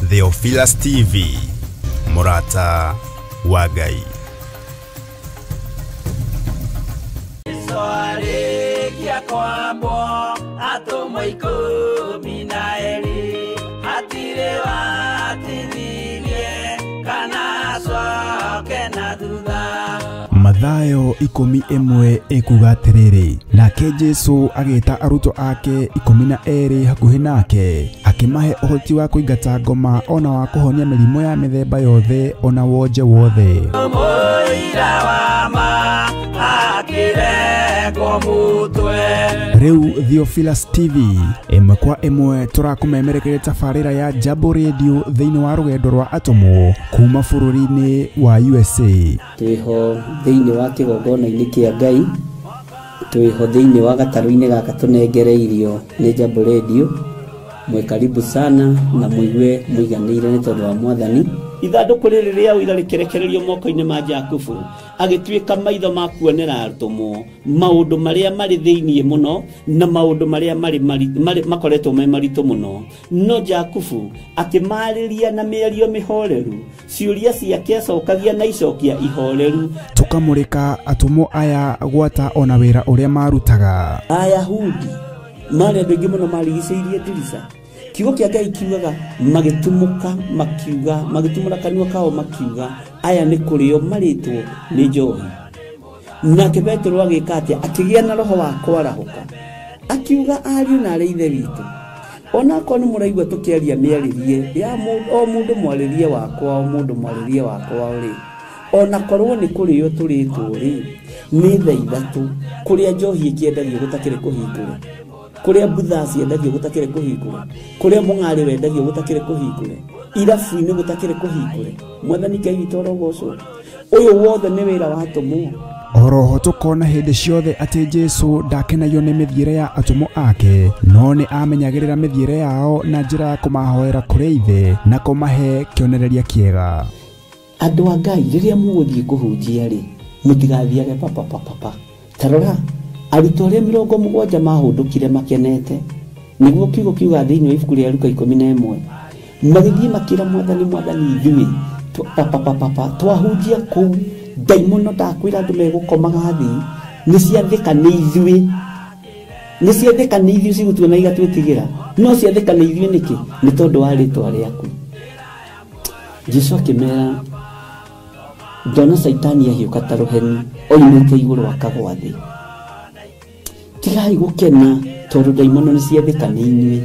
Theophilus TV, Murata wa Ngai. Arĩkia kwambwo atũmwo 12 hatirĩ watithirie kana acoke na thutha. Mathayo 11 ĩkuga atĩrĩrĩ, nake Jesũ agĩta arutwo ake 12 hakuhĩ nake, akĩmahe ũhoti wa kũingata ngoma ona wa kũhonia mĩrimũ ya mĩthemba yothe ona wonje wothe. Mũira wa ma akĩrengwo mũtwe. Rĩu Theophilus TV ĩmwe kwa ĩmwe tũrakũmemerekeria tabarĩra ya Jambo Radio thĩinĩ wa rũgendo rwa atũmwo kuma bũrũri-inĩ wa USA. Twĩho thĩinĩ wa kĩgongona-inĩ kĩa Ngai, twĩho thĩinĩ wa gatarũ-inĩ gaka tũnengereirio nĩ Jambo Radio. Mwĩ karibu sana na mũigue mũiganĩire nĩ tondũ wa Mwathani. Ithandũkũ rĩrĩ rĩa ũira rĩkĩrekererio moko-inĩ ma Jakubu, agĩtuĩka maitho ma kuonera atũmwo maũndũ marĩa marĩ thĩinĩ mũno na maũndũ marĩa marĩ makoretwo me maritũ mũno. No Jakubu akĩmarĩria na mĩario mĩhoreru, ciũria ciake acokagia na icokia ihoreru. Tũkamũrĩka atũmwo aya gwata ona wĩra ũrĩa marutaga. Ayahudi marĩ andũ aingĩ mũno marigicĩirie ndirica. Kiugo kĩa Ngai kiugaga magĩtumũka makiuga, magĩtumũra kanua kao makiuga, aya nĩ kũrĩo marĩtwo nĩ njohi. Nake Petero agĩka atĩa? Akĩgĩa na roho wa kwarahũka, akiuga ariũ na arĩ ithe witũ, onakorwo nĩ mũraigua tũkĩaria mĩarĩrie ya o mũndũ mwarĩrie wakwa, o mũndũ mwarĩrie wakwa rĩ, onakorwo nĩ kũrĩo tũrĩtwo rĩ, nĩ thaa 3 kũrĩa njohi ĩkĩendagio gũtakĩrĩ kũhingũre, kũrĩa mbutha ciendagio gũtakĩrĩ kũhingũre, kũrĩa mũng'arĩ wendagio gũtakĩrĩ kũhingũre, irabu-inĩ gũtakĩrĩ kũhingũre. Mwathani Ngai witũ arogocwo. Ũyũ wothe nĩ wĩra wa atũmwo. Oroho tũkona hĩndĩ ciothe atĩ Jesũ ndakenagio nĩ mĩthiĩre ya atũmwo ake, no nĩ amenyagĩrĩra mĩthiĩre yao na njĩra ya kũmahoera kũrĩ Ithe na kũmahe kĩonereria kĩega. Andũ a Ngai, rĩrĩa mũgũthiĩ kũhunjia rĩ, mũtigathiage papa papa papa. Ta rora, arutwo arĩa 70 mahũndũkire makenete, nĩguo kiugo kiuga thĩinĩ wa ibuku rĩa Luka 11, magĩthiĩ makĩra Mwathani, Mwathani ithuĩ papa papa papa twahunjia kũu, ndaimono ndakwĩra andũ megũkomaga thĩ, nĩ ciathĩka nĩ ithuĩ, nĩ ciathĩka nĩ ithuĩ cigũtuona igatwĩtigĩra, no ciathĩka nĩ ithuĩ nĩkĩ? Nĩ tondũ wa rĩtwa rĩaku. Jesũ akĩmera, ndona Caitani ahiũka ta rũheni oimĩte igũrũ akagwa thĩ. Tigai gũkena tondũ ndaimono nĩ ciathĩka nĩ inyuĩ,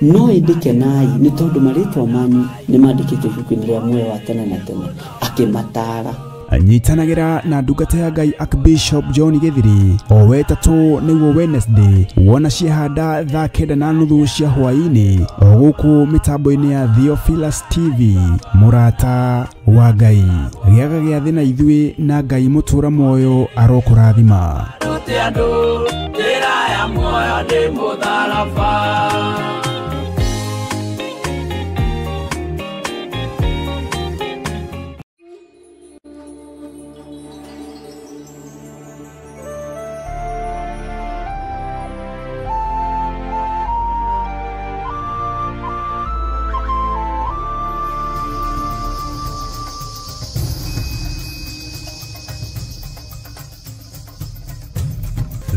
no ĩndĩ kenai nĩ tondũ marĩtwa manyu nĩ mandĩkĩtwo ibuku-inĩ rĩa muoyo wa tene na tene. Akĩmataara. Nyitanagĩra na ndungata ya Ngai Archbishop John Gĩthiri o wetatũ nĩguo Wednesday, wona ciahanda thaa 9:30 cia hwaĩ-inĩ o gũkũ mĩtambo-inĩ ya Theophilus TV. Mũrata wa Ngai, gĩaga gĩathĩ na ithuĩ na Ngai mũtũra muoyo arokũrathima. Rute andũ njĩra ya muoyo nĩ mũtharaba.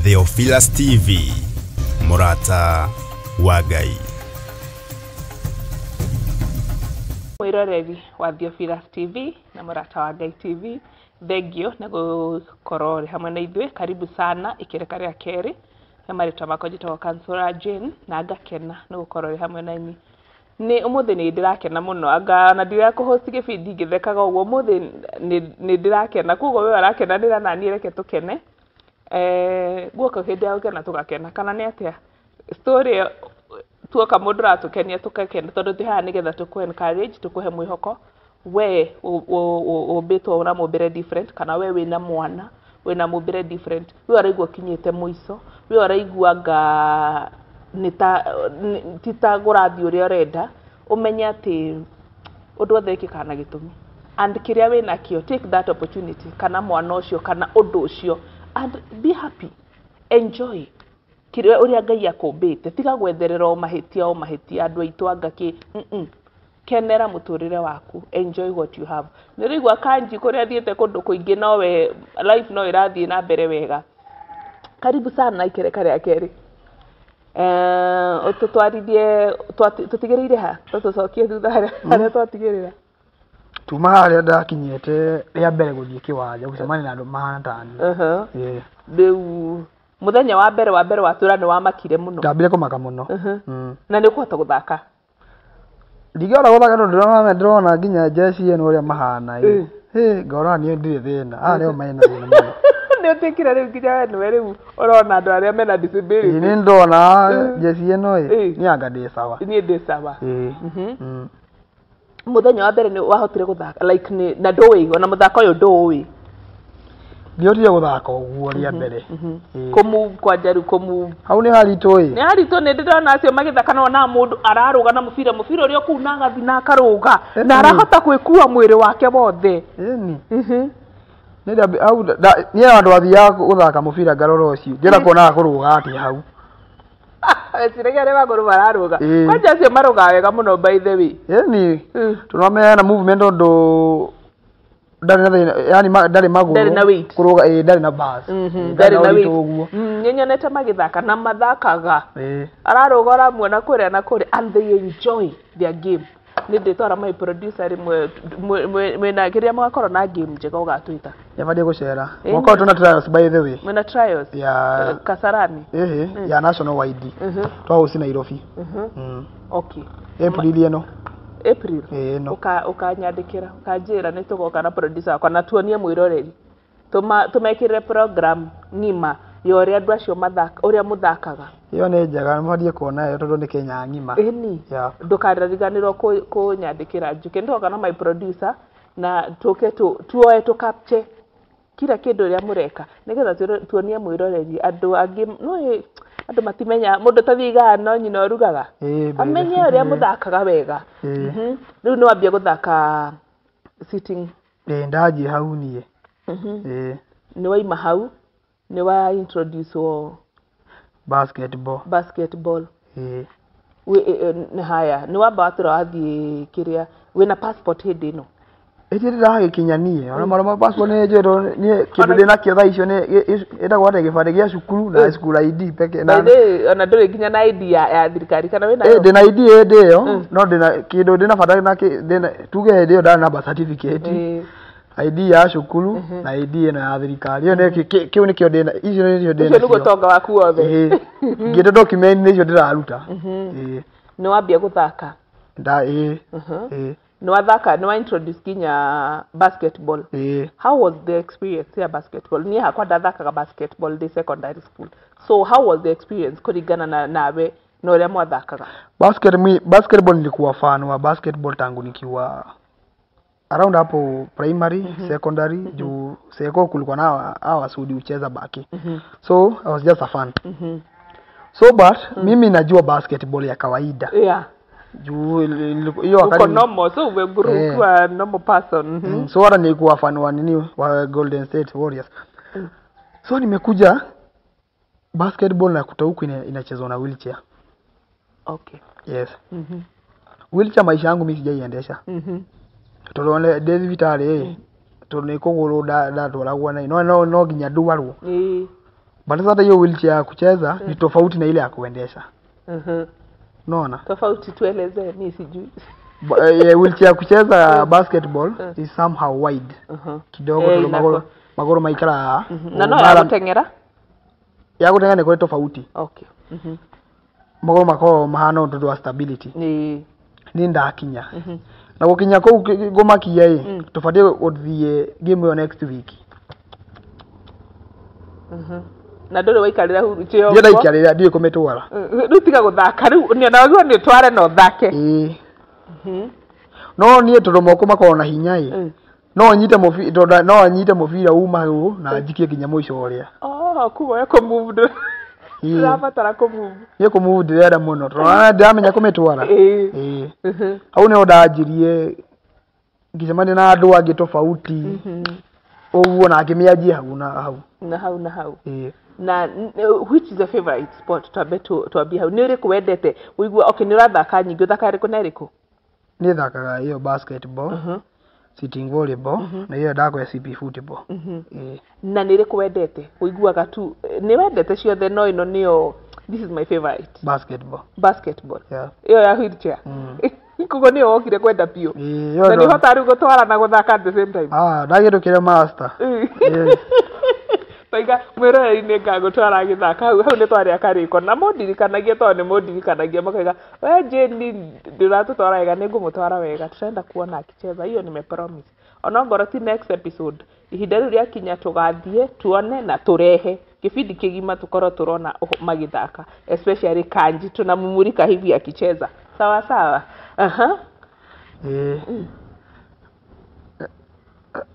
Theophilus TV, Murata wa Ngai. Mwiroreri wa Theophilus TV na Murata wa Ngai TV, thengio nĩ gũkorwo ũrĩ hamwe na ithuĩ. Karibu sana ikĩreka rĩa kerĩ. He marĩtwa makwa njĩtagwo Kansũra Jane na ngakena nĩ gũkorwo ũrĩ hamwe na inyuĩ. Nĩ ũmũthĩ nĩ ndĩrakena mũno, anga ona ndiũĩ kũhost gĩbindi ngĩthekaga ũguo, ũmũthĩ nĩ ndĩrakena, koguo we ũrakenanĩra na niĩ reke tũkene. Guoka hĩndĩ ya gũkena tũgakena, kana nĩ atĩa? Story tuoka mũndũ ũratũkenia tũgakena, tondũ twĩ haha nĩgetha tũkũ encourage, tũkũhe mwĩhoko. We ũmbĩtwo na mũmbĩre different, kana we wĩna mwana wĩna mũmbĩre different, we ũraigua ũkinyĩte mũico, we ũraigua anga nĩ ta ti ta gũrathiĩ ũrĩa ũrenda, ũmenye atĩ ũndũ wothe wĩkĩkaga na gĩtũmi, and kĩrĩa wĩnakĩo, take that opportunity kana mwana ũcio kana ũndũ ũcio and be happy, enjoy kĩrĩa ũrĩa Ngai akũmbĩte. Tiga gwetherera o mahĩtia o mahĩtia andũ aitũ anga kĩ. Kenera mũtũrĩre waku, enjoy what you have. Nĩ ũraigua Kanji kũrĩa athiĩte kũndũ kũingĩ, nowe life no ĩrathiĩ na mbere wega. Karibu sana ikereka rĩa kerĩ. Ũtũtwarithie, tũtigĩrĩire ha, tũtũcokie thutha harĩa twatigĩrĩra. Tuma harĩa ndakinyĩte rĩa mbere gũthiĩ kĩwanja gũcemania na andũ mahana ta niĩ. Ĩĩ. Rĩu mũthenya wa mbere watwĩra nĩ wamakire mũno. Ndambire kũmaka mũno. Na nĩ ũkũhota gũthaka? Ndingĩhota gũthaka tondũ ndĩrona nginya jeshi ĩno ũrĩa mahana ĩ. Hĩ, ngona niĩ ndirĩ thĩna, aya nĩo mena thĩna mũno. Nĩ ũtuĩkire rĩu nginya we nĩwe rĩu ũrona andũ arĩa mena disability. Ĩ, nĩ ndona jeshi ĩno ĩ, niĩ anga ndĩ sawa. Niĩ ndĩ sawa. Ĩĩ. Mũthenya wa mbere nĩ wahotire gũthaka like nĩ na ndũĩ ona mũthako ũyũ ndũĩ? Ndiotire gũthaka ũguo rĩa mbere. Ĩĩ. Kũmove kwanja rĩu kũmove. Hau nĩ haritũ ĩ. Nĩ haritũ, nĩ ndĩrona acio magĩthaka na wonaga mũndũ ararũga na mũbira ũrĩa kũu na agathiĩ na akarũga na arahota gwĩkua mwĩrĩ wake wothe. Ĩni. Nĩ hau niĩ andũ athiaga gũthaka mũbira ngarora ũcio ndĩrenda kuonaga kũrũga atĩa hau. Weciragia arĩa magũrũ mararũga. Ĩĩ. Kwanja acio marũgaga wega mũno, by the way. Ĩni, tondũ mena movement, tondũ ndarĩ na thĩna, yani ndarĩ magũrũ. Ndarĩ na weight. Kũrũga, ĩĩ, ndarĩ na bus. Ĩĩ, Ndarĩ na ũritũ weight. ũguo. Nĩ nyonete magĩthaka na mathakaga, Ĩĩ. ararũga ũramuona kũrĩa na kũrĩa, and they enjoy their game. Nĩ ndĩtwara my producer rĩmwe mwĩna kĩrĩa mũgakorwo na game njega ũgatwĩta. Nĩbatiĩ gũcera. Ĩĩ. Mwaka ũyũ twĩna trials, by the way. Mwĩna trials? Ya. Kasarani? Ĩhĩ, ya national wide twahost Nairobi. Okay. April ĩno. April? Ĩĩ, ĩno. Ũkanyandĩkĩra ũkanjĩra nĩ tũgoka na producer wakwa na tuonie mwĩroreri, tũmekĩrĩre program ng'ima ya ũrĩa andũ acio mathaka, ũrĩa mũthakaga. Ĩyo nĩ njega, nĩbatiĩ kuona ĩyo tondũ nĩ Kenya ng'ima. Ĩni. Ndũkariganĩrwo kũnyandĩkĩra njuke nĩtũgoka na my producer na tũke tuoe tũ capture kila kĩndũ ũrĩa mũreka nĩgetha tuonie mwĩroreri andũ angĩ no andũ matimenya mũndũ tathiigaga no nyina ũrugaga. Ĩĩ, by the Amenye ũrĩa mũthakaga wega. Ĩĩ. Rĩu nĩ wambia gũthaka sitting? Ĩĩ, ndanjie hau niĩ. Ĩĩ. Nĩ waima hau nĩ wa introduce wo Basketball. Basketball. Ĩĩ. Nĩ haya, nĩ wamba watũra wathiĩ kĩrĩa wĩna passport hĩndĩ ĩno? Ĩti ndĩragĩkinya niĩ ona marũa ma passport nĩ njũĩ niĩ kĩndũ ndĩnakĩo thaa icio nĩ ĩtagwo atĩa, gĩbandĩ gĩa cukuru na school ID peke na. By the way, ona ndũrĩ nginya na ID ya thirikari kana wĩnayo? Ĩ, ndĩna ID hĩndĩ ĩyo, no ndĩna kĩndũ ndĩna bata na ndĩna tuge hĩndĩ ĩyo ndarĩ na birth certificate, ID ya cukuru na ID ĩno ya thirikari. Ĩyo nĩ kĩu nĩkĩo ndĩna, icio nĩcio ndĩna. Ũcio nĩguo ũtonga waku wothe. Ĩĩ, ngĩte document nĩcio ndĩraruta. Ĩĩ. Nĩ wambia gũthaka? Nda ĩĩ. Ĩĩ. Nĩ wathaka, nĩ wa introduce nginya basketball? Ĩĩ. How was the experience ya basketball? Niĩ hakwa ndathakaga basketball ndĩ secondary school, so how was the experience kũringana na nawe na ũrĩa mwathakaga? Basketball, nilikuwa fan wa basketball tangu nikiwa around hapo primary, secondary, juu seko kulikuwa na hawa wasudi hucheza baki, so I was just a fan. So but mimi najua basketball ya kawaida juu hiyo uko wakati normal, so umegrow ukiwa normal person. So hata nilikuwa fan wa nini, wa Golden State Warriors. So nimekuja basketball na kuta huku inachezwa na wheelchair. Yes. Wheelchair maisha yangu mimi sijaiendesha. Tondũ ndĩ thibitarĩ ĩ, tondũ nĩ kũgũrũ ndatwaragwo na no nginya ndwarwo. But sasa hata hiyo wheelchair ya kucheza ni tofauti na ile ya kuendesha. Unaona? Tofauti, tuelezee, mi sijui. Wheelchair ya kucheza basketball is somehow wide kidogo tondũ magũrũ maikaraga Na no ya gũteng'era? Ya gũteng'era nĩ kũrĩ tofauti. Magũrũ makoragwo mahana ũndũ wa stability. Nĩ ndakinya na gũkinya kũu ngũmakia ĩ, tũbatiĩ gũthiĩ game ĩyo next week. Na ndũrĩ waikarĩra wheelchair Ndiĩ ũguo? ndaikarĩra, ndiũĩ kũmĩtwara. Rĩu tiga gũthaka rĩu nĩ ona wagĩrĩirwo nĩ ũtware na ũthake. Ĩĩ, no niĩ tondũ moko makoragwo na hinya ĩ, no nyite mũbira, tondũ no nyite mũbira uma hau na njikie nginya mũico ũrĩa. Oh, kuma we kũmove ndũ Ũrabatara kũmove. Niĩ kũmove ndĩrenda mũno tondũ ndĩramenya kũmĩtwara. Ĩĩ. Ĩĩ. Hau nĩho ndanjirie ngĩcemania na andũ angĩ tofauti ũguo na ngĩmĩanjia hau na hau. Na hau na hau. Ĩĩ. Na which is your favorite sport? Twambe twambie hau. Nĩ ũrĩkũ wendete ũigua? Okay, nĩ ũrathaka nyingĩ, ũthakaga ĩrĩkũ na ĩrĩkũ? Niĩ thakaga ĩyo basketball, sitting volleyball na ĩyo ndakwa CP football. Ĩĩ. Na nĩ ĩrĩkũ wendete ũiguaga tu nĩ wendete ciothe, no ĩno nĩyo this is my favorite? Basketball. Basketball. Yeah. Ĩyo ya wheelchair. Koguo nĩyo wokire kwenda biũ. Ĩĩ, na ĩyo nĩ ũhotaga rĩu gũtwara na gũthaka at the same time? Ah, ndagĩtũkire master. Ĩĩ. Taiga mwĩroreri nĩ ngagũtwara gĩthaka hau hau nĩ twarĩa karĩko na mũndirikanagia, tondũ nĩ mũndirikanagia makaiga we Jane ndũratũtwara wega. Nĩ ngũmũtwara wega, tũrenda kuona akicheza hiyo, nimepromise. Onongorwo ti next episode, ihinda rĩu rĩakinya tũgathiĩ tuone na tũrehe kĩbindi kĩgima tũkorwo tũrona magĩthaka, especially Kanji tunamumulika hivi akicheza. Sawa sawa, aha. Ĩĩ.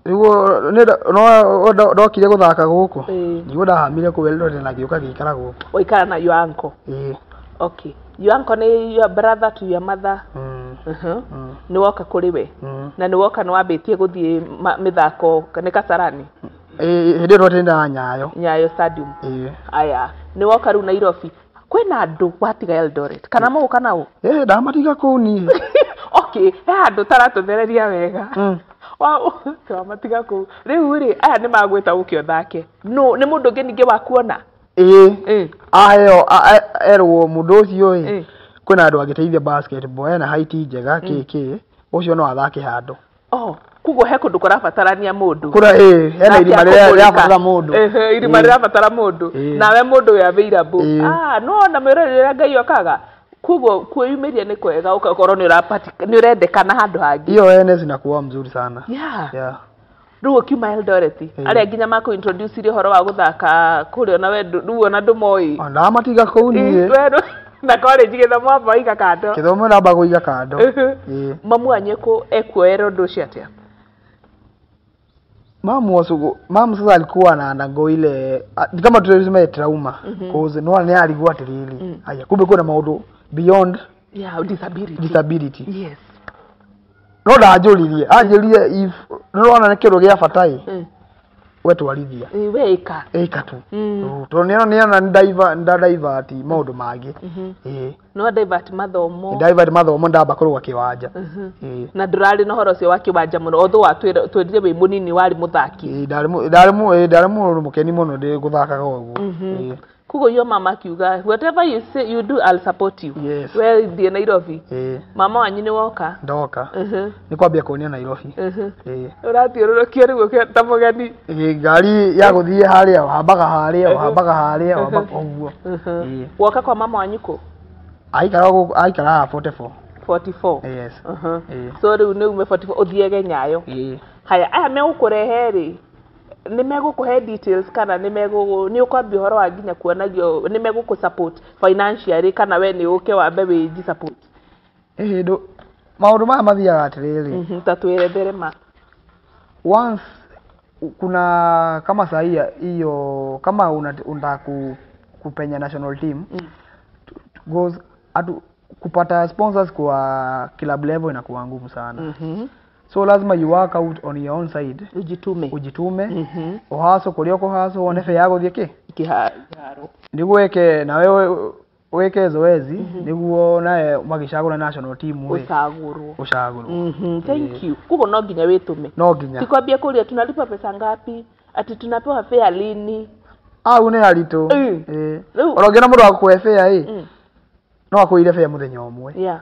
Rĩu no ndokire gũthaka gũkũ. Nĩguo ndahamire kũu Eldoret na ngĩũka ngĩikara gũkũ. Waikara na your uncle? Ĩĩ. Okay, your uncle nĩ your brother to your mother? Mm. Nĩ woka kũrĩ we? Mm. Na nĩ woka nĩ wambĩtie gũthiĩ mĩthako nĩ Kasarani? Ĩĩ, hĩndĩ ĩyo twatindaga Nyayo. Nyayo Stadium. Ĩĩ. Aya, nĩ woka rĩu Nairobi, kwĩna andũ watiga Eldoret kana mũgũka nao? Ĩĩ, ndamatiga kũu niĩ. Okay, he handũ taratũthereria wega. Wamatiga kũu, rĩu rĩ aya nĩ magwĩta ũke ũthake, no nĩ mũndũ ũngĩ ningĩ wakuona? Ĩĩ. Ĩ. Aheo erwo mũndũ ũcio ĩ kwĩna andũ angĩteithia basketball, ena height njega kĩ ũcio no athake handũ. Oh, koguo he kũndũ kũrabatarania mũndũ. Kũrĩa ĩ hena Nake irima rĩrĩa akũmũrĩka. rĩrabatara mũndũ. Ehe, irima rĩrabatara mũndũ. Nawe mũndũ wĩ available. Ah, no ona mwĩroreri ũrĩa Ngai okaga, koguo kwĩyumĩria nĩ kwega, ũgakorwo nĩ nĩ ũrendekana handũ hangĩ. Hiyo awareness inakuwa mzuri sana. Yeah. Rĩu ũkiuma Eldoret, arĩa nginya makũ introduce ũhoro wa gũthaka kũrĩa, ona we rĩu ona ndũmoĩ. Ona ndamatiga kũu niĩ. We na college gĩthomo wamba waiga kando. Gĩthomo namba kũiga kando. Ĩĩ. Mamu wanyu ekuoera ũndũ ũcio atĩa? Mamu wasugu, mamu sasa alikuwa na undergo ile ni kama tuseme trauma, cause no nĩ arigwo atĩrĩrĩ, aya kumbe kuna maũndũ beyond Yeah, disability. Disability. Yes. No ndanjũririe, anjĩrire if nĩrona nĩ kĩndũ gĩa bata ĩ, we twarithia. Ĩ, we ĩka. Ĩka tu. Tondũ nĩona nĩ divert maũndũ mangĩ. Ĩĩ. No divert mathomo. Nĩ divert mathomo, ndamba kũrũga kĩwanja. Ĩĩ. Na ndũrarĩ na ũhoro ũcio wa kĩwanja mũno, although watwĩrire wĩ mũnini warĩ mũthaki. Ĩĩ, ndarĩ mũndũ mũkeni mũno ndĩ gũthakaga ũguo. Ĩĩ. Koguo yo mama akiuga, "Whatever you say you do, I'll support you." Yes. We thiĩ Nairobi. Ĩĩ. Mama wanyu nĩ woka? Ndoka nĩ kwambia kuonia Nairobi. Ĩĩ. Ũrathiũrũrũkio rĩu ta mũgeni. Ĩĩ, ngari ya gũthiĩ harĩa ũhambaga harĩa ũhambaga harĩa ũhambaga ũguo. Ĩĩ. Woka kwa mama wanyu kũ? Aikara gũkũ, aikara haha 44. 44? Yes. Ĩĩ. So rĩu nĩ ume 44 ũthiage Nyayo? Ĩĩ. Haya, aya megũkũrehe rĩ, nĩ megũkũhe details kana nĩ megũ nĩ ũkwambia ũhoro wa nginya kuonagio nĩ megũkũ support financially kana we nĩ ũke wambe wĩji support? Ĩhĩ, maũndũ maya mathiaga atĩrĩrĩ. Ta twĩrethere ma. Once kuna kama sahii hiyo kama unataka kupenya national team, goes atu kupata sponsors kwa club level inakuwa ngumu sana. So lazima you work out on your own side. Ujitume. Ujitume, ũhaco kũrĩa ũkũhaco wone bĩa ya gũthiĩ kĩ Kĩharo. Nĩguo wĩke nawe wĩke zoezi nĩguo nawe magĩcagũra national team rĩ, ũcagũrwo. Ũcagũrwo. Thank you. Koguo no nginya wĩtũme. No nginya. Tikwambia kũria tunalipa pesa ngapi, ati tunapewa fare lini. Au nĩ aritũ. Ĩĩ. Ĩĩ. Rĩu ona ũngĩona mũndũ wa gũkũhe fare ĩ, no akwĩire fare mũthenya ũmwe.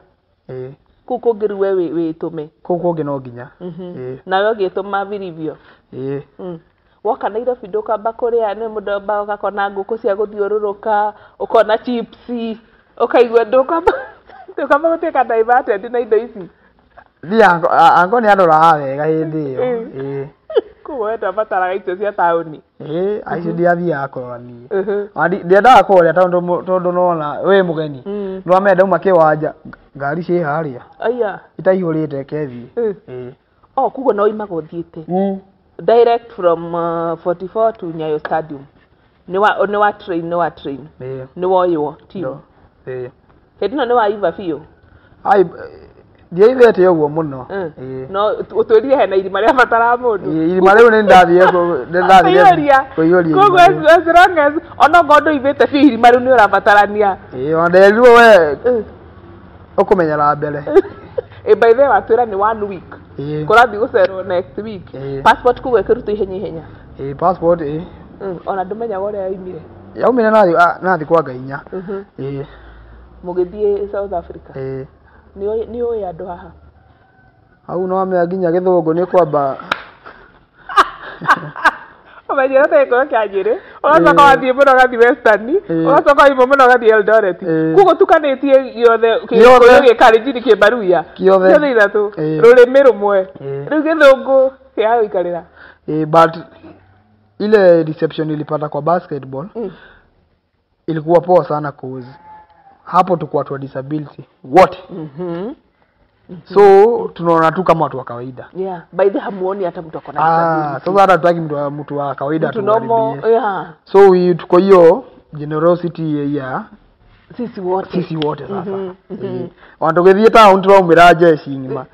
Ĩĩ. Kũu kũngĩ rĩu we wĩtũme. Kũu kũngĩ no nginya. Ĩĩ. Nawe ũgĩtũma vilivyo. Ĩĩ. Woka Nairobi ndũkamba kũrĩa nĩ mũndũ amba ũgakona ngũkũ cia gũthiũrũrũka, ũkona chips, ũkaigua ndũkamba gũtuĩka diverted na indo ici. Thiĩ anko nĩ andoraga wega hĩndĩ ĩyo. Ĩĩ. Koguo we ndwabataraga icio cia taũni. Ĩĩ, aicio ndiathiaga kũrora niĩ. Ona ndiendaga kũrĩa tondũ nona wĩ mũgeni. Nĩwamenya ndauma kĩwanja ngari ciĩ harĩa Aya. itaihũrĩte kethiĩ. Ĩĩ. Oh, koguo no imaga ũthiĩte direct from 44 to Nyayo Stadium. Nĩ wa train, nĩ wa train. Nĩ woywo team. Hĩndĩ ĩno nĩ waiva biũ. Ai ndiaivete ũguo mũno. No ũtwĩrire hena irima rĩabataraga mũndũ. Irima rĩu nĩ ndathire kũiyũria. Koguo as long as onokorwo ndũivĩte biũ irima rĩu nĩ ũrabatarania. Ona nderirwo we ũkũmenyera mbere. By the way watwĩra nĩ 1 week. Kũrathiĩ gũcerwo next week. Passport koguo ĩkĩrutwo ihenya ihenya. Passport Ona ndũmenyaga ũrĩa yaumire. Yaumire nathi kwa Ngai inya. Mũgĩthiĩ South Africa. Nĩ ũĩ andũ haha? Hau no amenya nginya gĩthũngũ nĩ kwamba ũmenyera ta gĩkũyũ kĩa Nyĩrĩ, ũgacoka wathiĩ mũno ũgathiĩ Western, ũgacoka waima mũno ũgathiĩ Eldoret. Koguo tukanĩtie gĩothe gĩkũyũ, gĩkalenjini, kĩmbaruya, ciothe ithatũ, rũrĩmĩ rũmwe. Rĩu gĩthũngũ kĩa gũikarĩra. But ile reception nilipata kwa basketball ilikuwa poa sana cause hapo tuko watu wa disability wote. So tunaona tu kama watu wa kawaida. Yeah, by the hamuoni hata mtu akona disability. Sasa hata tutaki mtu wa kawaida tu. Yeah. So we tuko hiyo generosity ya sisi wote. Sisi wote sasa. Wandu githie town turaumira jeshi ngima.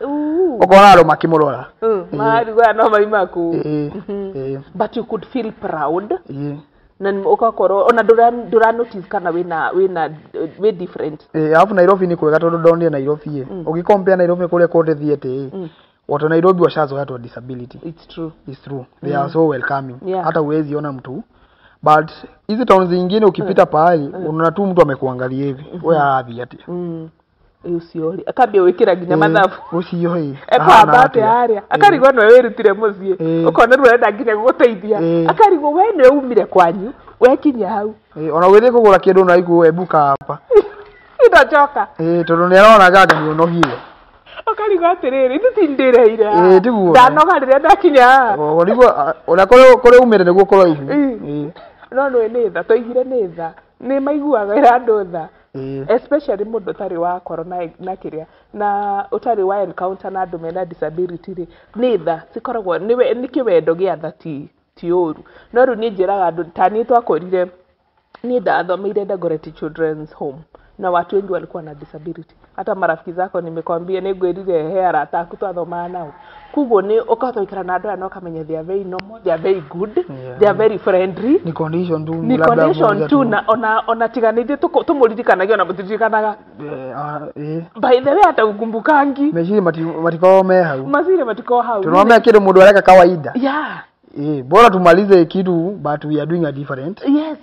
Ukona aro makimurora. Mari gwa no maima ku. But you could feel proud. Na ugakorwo ona ndura notice kana wina we different. Alafu Nairobi ni kwega tondu ndonire Nairobi. Ugicompare Nairobi kuria kote thiete watu Nairobi washazoea watu wa disability. It's true. It's true. They are so welcoming. Hata huwezi ona mtu. But hizi town zingine ukipita pahali unaona tu mtu amekuangalia hivi. Wewe arathi atia. Ucio akambia wikira nginya mathabu ucio hi ekwamba atia haria akarigwo nĩwe wĩrutire mũciĩ ũkona rĩu arenda nginya gũgũteithia akarigwo we nĩwe umire kwanyu wekinya hau. Ona ũgĩthiĩ kũgũra kĩndũ na iku ebuka hapa indacoka tondũ nĩ arona ganga nĩ ũnogire ũkarigwo atĩrĩrĩ ithu ti ndĩreire tiguo ndanoga rĩrĩa ndakinya haha ũrigwo ũrĩa kũrĩ umire nĩguo kũraihu. No nĩũĩ nĩ tha twaigire nĩ tha nĩ maiguaga ĩra andũ tha. Especially mũndũ ũtarĩ wakorwo na kĩrĩa na ũtarĩ wa encounter na andũ mena disability rĩ nĩ tha cikoragwo nĩ kĩwendo gĩa tha ti ũru. No rĩu niĩ njĩraga andũ ta niĩ twakũrire niĩ ndathomeire Dagoretti Children's Home na watu wengi walikuwa na disability. Hata marafiki zako nimekwambia nĩngwĩrire he arata aku twathomaga nao. Koguo nĩ ũkahota gũikara na andũ aya na ũkamenya they are very normal, they are very good, they are very friendly. Ni condition tu, ni condition tu na ona tiganĩtie tũmũririkanagia ona mũtiririkanaga. By the way hata ukumbukangi. Meciria matikoragwo me hau. Meciria matikoragwo hau. Tunaona kĩndũ mũndũ areka kawaida. Yeah. Bora tumalize kitu but we are doing a different. Yes.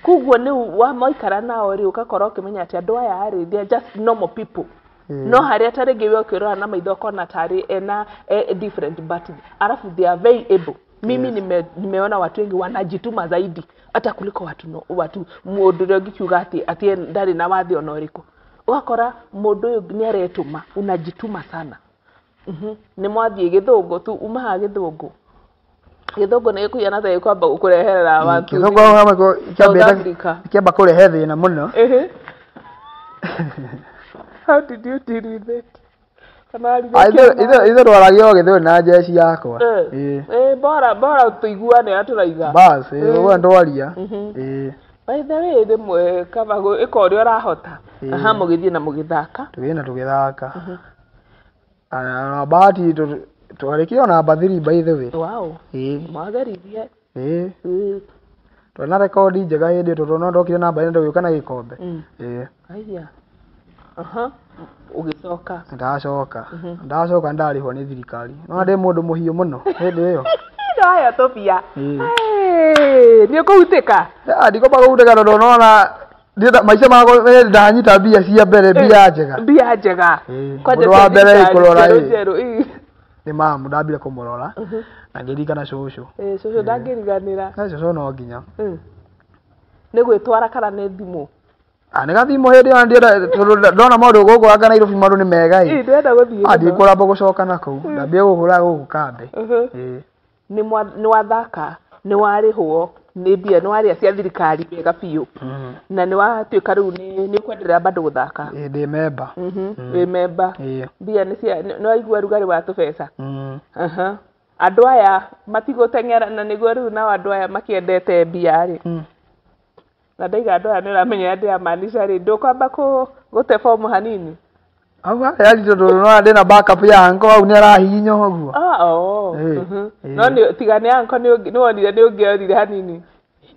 Koguo nĩ wa maikara nao rĩ ũgakorwo ũkĩmenya atĩ andũ aya rĩ they are just normal people. No harĩa ta rĩngĩ we ũkĩrora na maitho ũkona tarĩ ena different but alafu they are very able. Mimi nimeona watu wengi wanajituma zaidi hata kuliko watu mũndũ ũrĩa ũngĩkiuga atĩ ndarĩ na wathe ona ũrĩkũ. Ũgakora mũndũ ũyũ nĩ aretũma, unajituma sana. Nĩ mwathiĩ gĩthũngũ tu umaha gĩthũngũ. Gĩthũngũ nĩ gĩkũhiana ta gĩkwamba gũkũreherera watu. Gĩthũngũ kĩamba kũrehe thĩna mũno. How did you deal with it? Ithe twaragia o gĩthũngũ na jeshi yakwa. Bora tũiguane ũrĩa tũraiga. Bas, ũguo ndwaria. By the way rĩmwe kaba ĩka ũrĩa ũrahota. Aha, mũgĩthiĩ na mũgĩthaka. Tũgĩthiĩ na tũgĩthaka. Na bahati twarĩkire ona namba 3 by the way. Wow. Mwageririe. Twarĩ na rekodi njega hĩndĩ ĩyo tondũ no ndokire namba 4 ndũgĩũka na gĩkombe. Aya. Ũgĩcoka. Ndacoka. Ndacoka ndarĩhwo nĩ thirikari. No ndĩ mũndũ mũhiũ mũno hĩndĩ ĩyo. Ndoya tũbia. Nĩ ũkũhutĩka? Ndikwamba kũhutĩka tondũ nona maica makwa ndanyita mbia cia mbere mbia njega. Mbia njega. Mũndũ wa mbere kũrora ĩ. Nĩ mamu ndambire kũmũrora na ngĩririkana cũcũ. Cũcũ ndangĩriganĩra. Cũcũ no nginya. Nĩ gwĩtwara kana nĩ thimũ? Nĩ gathimũ hĩndĩ ĩyo ndienda tondũ ndona maũndũ gũkũ anga Nairobi maũndũ nĩ mega ĩ. Ndĩrenda gũthiĩ. Ndikũramba gũcoka nakũu. Ndambire gũkũra gũkũ kambĩ. Nĩ wathaka, nĩ warĩhwo nĩ mbia, nĩ warĩa cia thirikari wega biũ. Na nĩ watuĩka rĩu nĩ ũkwenderea bado gũthaka. Ndĩ memba. Wĩ memba. Mbia nĩ cia nĩ waigua rugarĩ wa tũbeca. Andũ aya matigũteng'era na nĩguo rĩu nao andũ aya makĩendete mbia rĩ. Na ndaiga andũ aya nĩ ũramenya ndĩramaanisha rĩ, ndũkwamba gũte fomu hanini? Hau harĩ tondũ no ndĩna backup ya anko hau nĩ arahihinya ũguo. Ah, oh. No nĩ tiga nĩ anko nĩ wonire nĩ ũngĩorire hanini.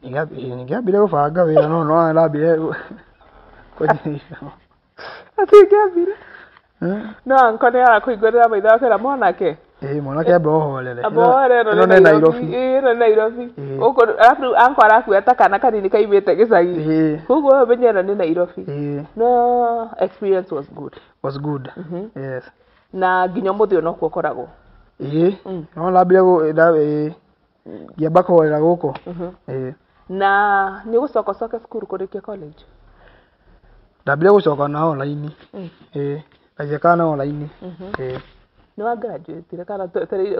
Ningĩambire gũbanga wĩra no no ndambire kũnyita. Atĩ ingĩambire? No anko nĩ arakũhingũrĩra maitho akera mwanake. Mwanake amba ũhorere. Amba ũhorere ĩno nĩ Nairobi. Ĩno nĩ Nairobi. Gũkũ arabu anko arakuoya ta kana kanini kaimĩte gĩcagi. Koguo ũmenye ĩno nĩ Nairobi. No experience was good. Was good. Yes. Na nginya ũmũthĩ ũyũ nokuo ũkoragwo. No ndambire ngĩamba kũhorera gũkũ. Na nĩ ũgũcoka ũcoke cukuru kũrĩkia college? Ndambire gũcoka na online. Ngajĩka na online. Nĩ wa graduate kana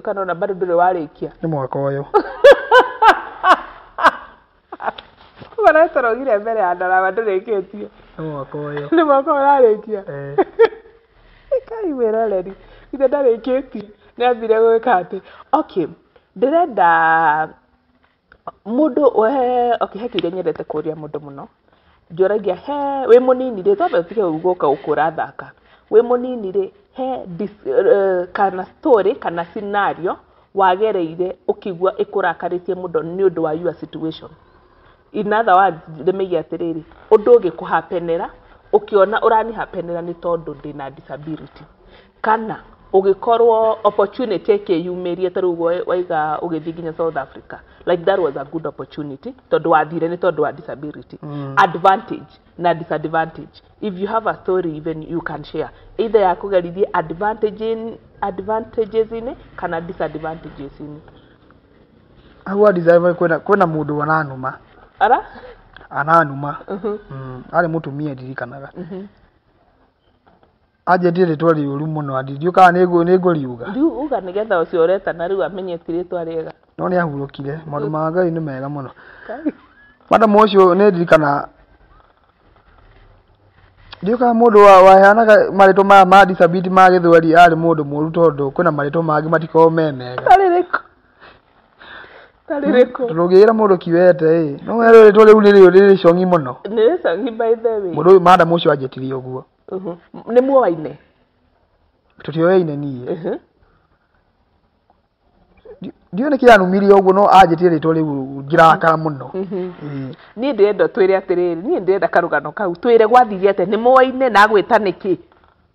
kana ona bado ndũrĩ warĩkia? Nĩ mwaka ũyũ. Ũratorogire mbere ya ndarama ndũrĩkĩtie. Nĩ mwaka ũyũ. Nĩ mwaka ũyũ ũrarĩkia? Kai wĩroreri, ithe ndarĩkĩtie. Nĩ ambire gwĩka atĩ. Okay, ndĩrenda mũndũ okay, he kĩũria nyendete kũũria mũndũ mũno. Njũragia he wĩ mũnini rĩ, twambe tũtige gũka gũkũ ũrathaka. Wĩ mũnini rĩ, he kana story kana scenario wagereire ũkĩigua ĩkũrakarĩtie mũno nĩ ũndũ wa your situation. In other words, ndĩmĩige atĩrĩrĩ, ũndũ ũngĩkũhapenera ũkĩona ũranihapenera nĩ tondũ ndĩna disability. Kana ũgĩkorwo opportunity ĩkĩyumĩria ta rĩu waiga ũgĩthiĩ nginya South Africa. Like that was a good opportunity tondũ wathire nĩ tondũ wa disability. Advantage na disadvantage. If you have a story even you can share. Either ya kũgerithie advantages inĩ kana disadvantages inĩ. Hau disadvantage kwĩna mũndũ aranuma. Ara? Aranuma. Arĩ mũtumia ndirikanaga. Anjĩtire rĩtwa rĩũru mũno ndiũĩ kana nĩngũriuga. Rĩu uga nĩgetha ũcio ũretana rĩu amenye ti rĩtwa rĩega. No nĩ ahurũkire, maũndũ ma Ngai nĩ mega mũno. Madam ũcio nĩ ndirikana ndiũĩ kana mũndũ waheanaga marĩtwa maya ma disability ma gĩthweri arĩ mũndũ mũũru tondũ kwĩna marĩtwa mangĩ matikoragwo me mega. Tarĩrĩkũ? Tarĩrĩkũ? Tondũ ũngĩĩra mũndũ kiwete ĩ, no werwo rĩtwa rĩu nĩ rĩcongi mũno. Nĩ rĩcongi by the way. Mũndũ ũyũ madam ũcio anjĩtirie ũguo. Nĩ muoaine? Tũtioyaine niĩ. Ndiũĩ nĩkĩ anumirie ũguo no anjĩtire rĩtwa rĩu ngĩrakara mũno. Niĩ ndĩrenda twĩre atĩrĩrĩ, niĩ ndĩrenda karũgano kau twĩre gwathire atĩa, nĩ muoaine na agwĩta nĩkĩ?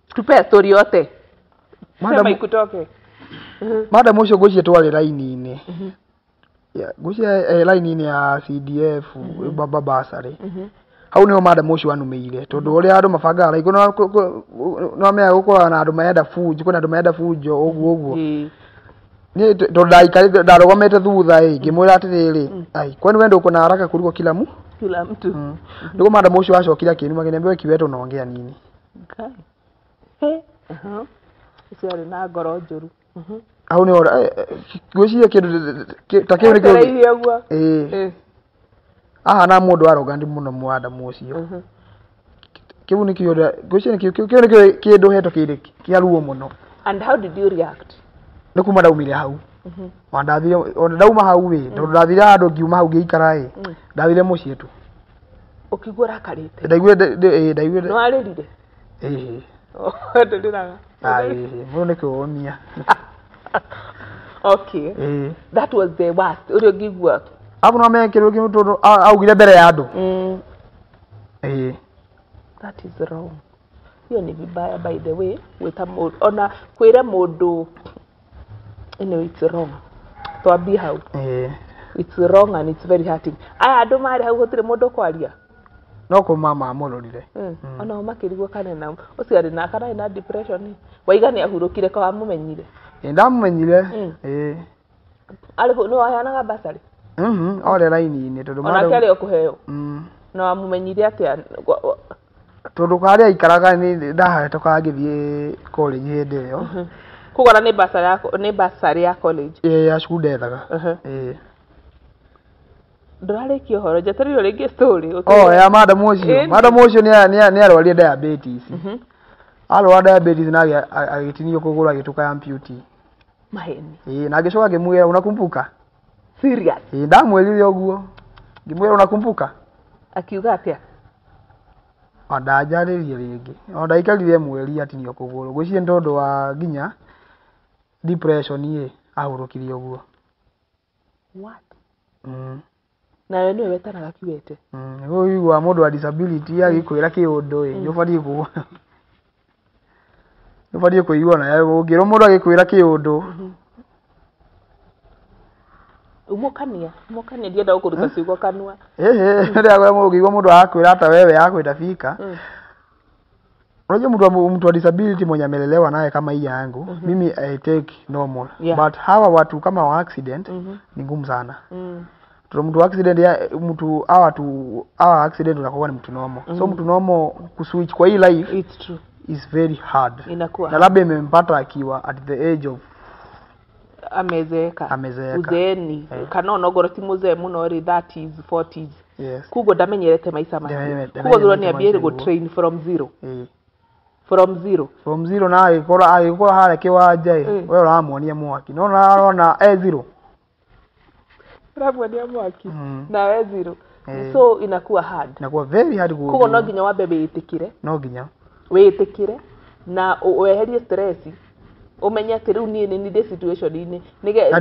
Tupe story yote. Sema ikutoke. Madam ũcio ngwĩciria twarĩ raini-inĩ. Ngwĩciria raini-inĩ ya CDF baba bursary. Hau nĩho madam ũcio anumĩire tondũ ũrĩa andũ mabangaga like no amenyaga gũkoragwo na andũ marenda bunjo, kwĩna andũ marenda bunjo ũguo ũguo. Niĩ tondũ ndaikarĩte ndarũgamĩte thutha ĩ, ngĩmwĩra atĩrĩrĩ, ai kwani we ndũkuona haraka kuliko kila mtu? Kila mtu. Nĩguo madam ũcio acokire akĩnuma akĩnambia we kiwete unaongea nini? Ũcio arĩ na ngoro njũru. Hau nĩho ngwĩciria kĩndũ ta kĩu nĩkĩo ũguo. Ahana mũndũ arrogant mũno madam ũcio. Kĩu nĩkĩo ngwĩciria kĩu nĩkĩo kĩndũ hetũkĩire kĩa ruo mũno. And how did you react? Nĩ kuma ndaumire hau. Ona ndathire ona ndauma hau ĩ, tondũ ndathire handũ ngiuma hau ngĩikara ĩ, ndathire mũciĩ tu. Ũkĩigua ũrakarĩte? Ndaiguire ndaiguire. Nĩ warĩrire? Ĩĩ. Ndũrĩraga? Ĩĩ, mũndũ nĩ kwĩyomia. Okay. That was the worst. Ũrĩa ũngĩigua. Arabu no amenye kĩndũ kĩmwe tondũ augire mbere ya andũ. That is wrong. Hiyo ni vibaya by the way. Gwĩta mũndũ ona kwĩra mũndũ anyway it's wrong. Twambie hau. It's wrong and it's very hurting. Aya andũ marĩ hau gũtirĩ mũndũ ũkwaria. No kũma mamũrorire. Onao makĩrigwo kana na ũcio arĩ na kana arĩ na depression. Waiga nĩ ahurũkire ko wamũmenyire? Ndamũmenyire. Arĩ nĩ waheanaga bursary? Ore raini-inĩ tondũ onake arĩ o kũheo. Na wamũmenyire atĩa? Tondũ harĩa aikaraga nĩ ndahetũkaga ngĩthiĩ college hĩndĩ ĩyo. Koguo ona nĩ bursary ya college? Ĩĩ, ya cukuru ndethaga. Ndũrarĩkia ũhoro, njetereire rĩngĩ story. Oh, ya madam ũcio. Madam ũcio nĩ arwarire diabetes. Arwara diabetes na agĩtinio kũgũrũ agĩtuĩka amputee. Maheni. Ĩĩ, na ngĩcoka ngĩmwĩra, "Unakumbuka?" Serious? Ĩĩ, ndamwĩrire ũguo, ngĩmwĩra, "Unakumbuka?" Akiuga atĩa? O ndanjarĩrie rĩngĩ, o ndaikarire mweri atinio kũgũrũ, ngwĩciria nĩ tondũ wa nginya depression ĩ ahurũkire ũguo. What? Mm. Nawe nĩwe wetanaga kiwete? Nĩguo ũiguaga mũndũ wa disability agĩkwĩra kĩũndũ ĩ, nĩ ũbatiĩ kũigua nawe ũngĩrwo mũndũ agĩkwĩra kĩũndũ. Umũkania, umũkania, ndienda gũkũruta ciugo kanua. Ĩhĩ, rĩrĩa ũngĩigua mũndũ arakwĩra hata wewe yako itafika. Unajua mtu wa disability mwenye amelelewa naye kama hii yangu, mimi I take normal. But hawa watu kama wa accident ni ngumu sana. Tuna mtu wa accident ya mtu hawa watu hawa accident unakuwa ni mtu normal. So mtu normal kuswitch kwa hii life It's true. is very hard. Inakuwa Na labda imempata akiwa at the age of amezeeka. Amezeeka. Uzeeni. Kana onongorwo ti mũzee mũno rĩ, 30s, 40s. Yes. Koguo ndamenyerete maica macio. Koguo Ndamenyerete agĩrwo nĩ ambie maica gũ nĩguo. train from zero. From zero. From zero, na agĩkorwo harĩa kĩwanja ĩ, we ũramuonia mwaki no arona e zero. Ũramuonia mwaki nawe zero. So inakuwa hard. Inakuwa very hard Koguo no nginya wambe wĩĩtĩkĩre. No nginya. Wĩĩtĩkĩre na weherie stress, ũmenye atĩ rĩu niĩ nĩ ndĩ situation-inĩ Na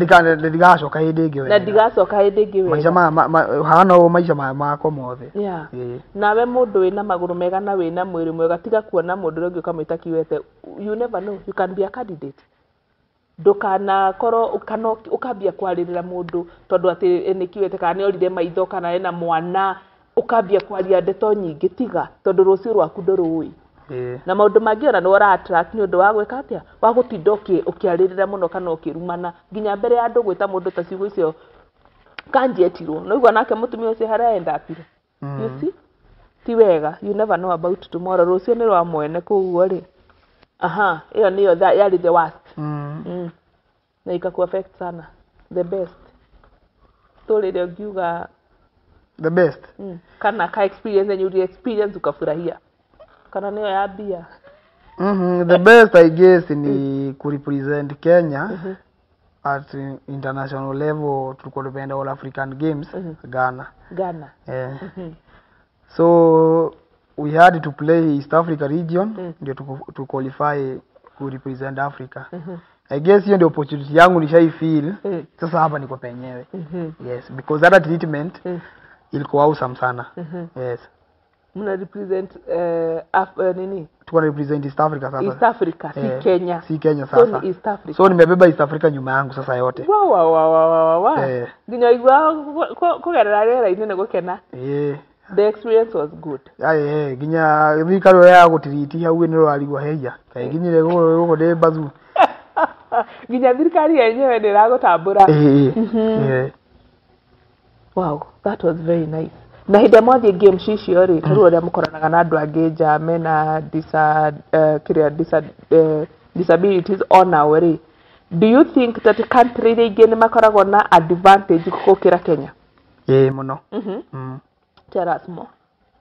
ndigacoka hĩndĩ ĩngĩ na wega. Ndigacoka hĩndĩ ĩngĩ Maica wega. maya hana ũũ maica maya makwa mothe. Nawe mũndũ wĩna magũrũ mega na wĩna mwĩrĩ mwega, tiga kuona mũndũ ũrĩa ũngĩ ũkamwĩta kiwete. You never know, you can be a candidate. Ndũkanakorwo kana ũkambia kwarĩrĩra mũndũ tondũ atĩ nĩ kiwete, kana nĩ orire maitho, kana ena mwana, ũkambia kwaria ndeto nyingĩ. Tiga, tondũ rũciũ rwaku ndũrũĩ. Na maũndũ mangĩ ona nĩ ũra attract nĩ ũndũ wa gwĩka atĩa, wa gũtinda ũkĩarĩrĩra mũno kana ũkĩrumana nginya mbere ya andũ, gwĩta mũndũ ta ciugo icio kanji etirwo noigua nake mũtumia ũcio harĩa endapire. You see, ti wega. You never know about tomorrow. Rũciũ nĩ rwa mwene. Koguo rĩ, aha, ĩyo nĩyo yarĩ the worst. Na ikaku affect sana. The best story ĩrĩa ũngiuga? The best. Kana ka experience yenye uli experience ukafurahia, kana nĩyo ya mbia? The best, I guess, ni kurepresent Kenya at international level. Tulikuwa tumeenda All African Games Ghana. Ghana. So we had to play East Africa region ndio to qualify ku represent Africa. I guess hiyo ndio opportunity yangu nishai feel. Sasa hapa niko penyewe. Yes, because hata treatment ilikuwa awesome sana. Yes. Mna represent nini? Tuko na represent East Africa sasa. East Africa, si Kenya? Si Kenya So sasa. ni East Africa. So nimebeba East Africa nyuma yangu sasa yote. Wa wa wa wa wa wa wa. Nginya igua kũgerera rĩera-inĩ nĩ gũkena. The experience was good. Aye, nginya thirikari ĩyo ya gũtiriti hau nĩ rũrarigwo heia kaĩ nginyire gũkũ ndĩ bazu. Nginya thirikari yenyewe nĩ ĩragũtambũra. Wow, that was very nice. Na hĩndĩ ĩrĩa mwathiĩ games icio rĩ, tarĩu ũrĩa mũkoranaga na andũ angĩ nja mena kĩrĩa disabilities onao rĩ, do you think that country iria ingĩ nĩ makoragwo na advantage gũkĩra Kenya? Ĩĩ, mũno. Tell us more.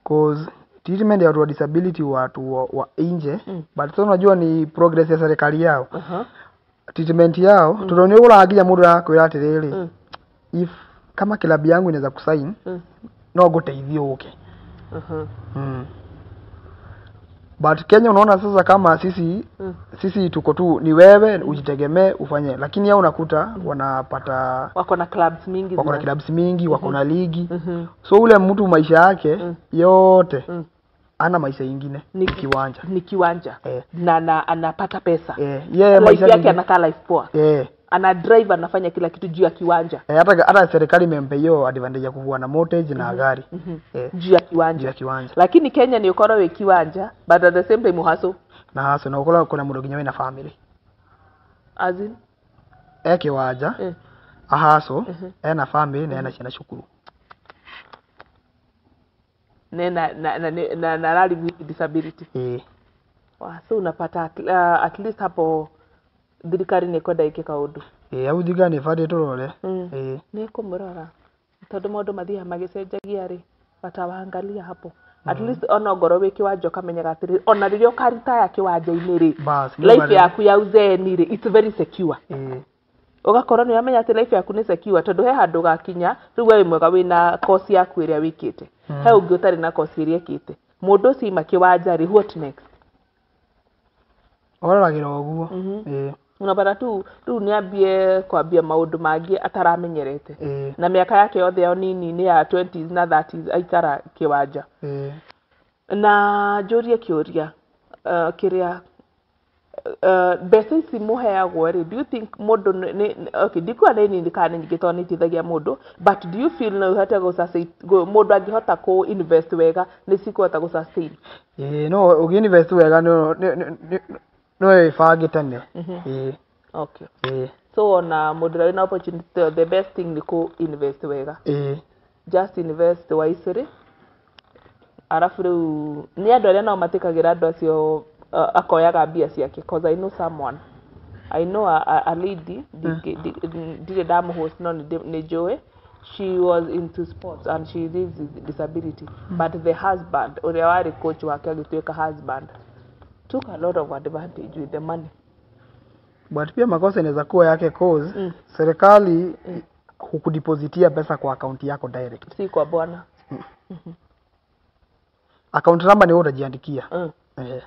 Cause treatment ya watu wa disability, watu wa nje, but sasa unajua ni progress ya serikali yao. Treatment yao, tondũ nĩ ũgũraga nginya mũndũ arakwĩra atĩrĩrĩ, if kama klabu yangu inaweza kusign, no ngũteithie ũke. But Kenya unaona sasa kama sisi, sisi tuko tu ni wewe ujitegemee ufanye, lakini yao unakuta wanapata Wako na clubs mingi. Wako na clubs mingi, wako na ligi. So ule mtu maisha yake yote, ana maisha ingine, Ni kiwanja. Ni kiwanja. Na anapata pesa. Yeye Life maisha yake anakaa life poa. Ana drive, anafanya kila kitu juu ya kiwanja. Hata serikali imempa hiyo advantage ya kuvua na mortgage na gari. Juu ya kiwanja. Juu ya kiwanja. Lakini Kenya ni ũkorwo wĩ kiwanja, but at the same time hustle. Na hasa na ukora kuna mũndũ nginya wĩna family. As in? E kiwanja, ahaso, ena family na ena ciana cukuru. Nena na na live with disability. Wa, so unapata at least hapo thirikari nĩ kwenda ĩke kaũndũ. Ĩĩ, hau thirikari nĩ ĩbatiĩ tũrore. Nĩ kũmũrora tondũ maũndũ mathiaga magĩcenjagia rĩ, watawaangalia hapo at least ona ongorwo wĩ kĩwanja ũkamenyaga atĩrĩrĩ, ona rĩrĩa ũkaritaya kĩwanja-inĩ rĩ, Bas, life yaku ya uzeeni rĩ, it's very secure. Ũgakorwo nĩ ũramenya atĩ life yaku nĩ secure, tondũ he handũ ũgakinya rĩu we wĩ mwega wĩna course yaku ĩrĩa wĩkĩte, he ũngĩ ũtarĩ na course ĩrĩa ĩkĩte, mũndũ ũcio ima kĩwanja rĩ, what next? Ororagĩra ũguo. Ĩĩ. Unapata tu rĩu nĩambie kwambia maũndũ mangĩ ataramenyerete. Na mĩaka yake yothe ya nini nĩ ya 20s na 30s aikara kĩwanja. Na njũrie kĩũria, kĩrĩa mbeca ici mũheagwo rĩ, do you think mũndũ okay, ndikuga nĩ nini kana nĩ nyingĩ tondũ nĩ iteithagia mũndũ, but do you feel no ũhote mũndũ angĩhota kũ invest wega nĩ cikũhota gũ sustain? Ĩĩ, no ũngĩ-invest wega no wĩbange tene. Ĩĩ. Okay. Ĩĩ. So ona mũndũ ũrĩa wĩna opportunity, the best thing nĩ kũ invest wega. Ĩĩ. Just invest wisely. Arabu rĩu nĩ andũ arĩa nao matĩkagĩra andũ acio, akoyaga mbia ciake, cause I know someone, I know a lady, ndirĩ ndamũhost no nĩ njũĩ she was into sports and she lives with disability, but the husband ũrĩa warĩ coach wake agĩtuĩka husband took a lot of advantage with the money. But pia makosa inaweza kuwa yake, cause serikali hukudepositia pesa kwa akaunti yako direct. Si kwa bwana. Account number ni wewe utajiandikia. Eh.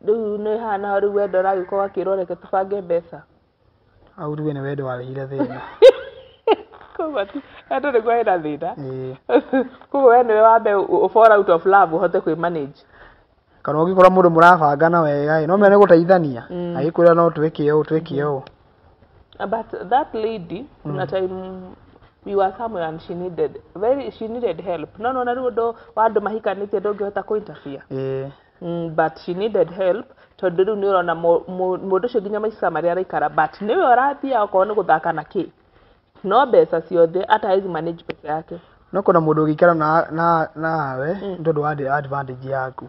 Rĩu nĩ hana rĩu wendo ũragĩkorwo akĩrwo reke tũbange mbeca. Au tuge nĩ wendo warehire thĩna. Koguo wendo nĩguo wĩna thĩna. Ĩĩ. Koguo we nĩwe wambe fall out of love ũhote kwĩ manage. Kana ũngĩkora mũndũ mũrabangana wega ĩ, no menya nĩ gũteithania. Agĩkwĩra no twĩke ũũ, twĩke ũũ. But that lady, kuna time we were somewhere and she needed help. No na rĩu ũndũ wa andũ mahikanĩtie ndũngĩhota kũ interfere. Ĩĩ. But she needed help tondũ rĩu nĩ ũrona mũndũ ũcio nginya maica marĩa araikara, but nĩwe ũrathiaga okorwo nĩ gũthaka na kĩ, no mbeca ciothe hata hawezi manage pesa yake. No kuna mũndũ ũngĩikara na nawe nĩ tondũ wa advantage yaku.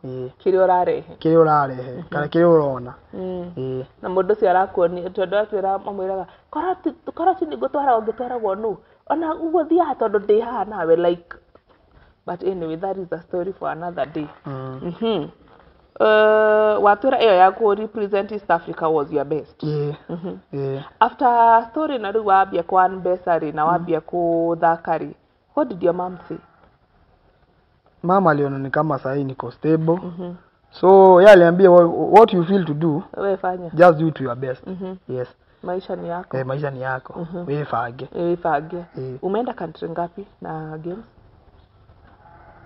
Ĩĩ. Kĩrĩa ũrarehe. Kĩrĩa ũrarehe kana kĩrĩa ũrona. Ĩĩ. Na mũndũ ũcio arakuonia tondũ atwĩra mamwĩraga korwo ti nĩngũtwara ũngĩtwaragwo nũ ona ũguo thiaga tondũ ndĩ haha nawe, like, but anyway, that is a story for another day. Watwĩra ĩyo ya kũ represent East Africa was your best. Ĩĩ. Ĩĩ. After story na rĩu wambia kwan mbeca rĩ na wambia kũthaka rĩ, what did your mom say? Mama aliona ni kama sahii niko stable. So yeye aliambia, what you feel to do, we fanya, just do it to your best. Yes. Maisha ni yako. Eh, maisha ni yako. Wĩbange. Wĩbange. Ĩĩ. Umeenda country ngapi na games?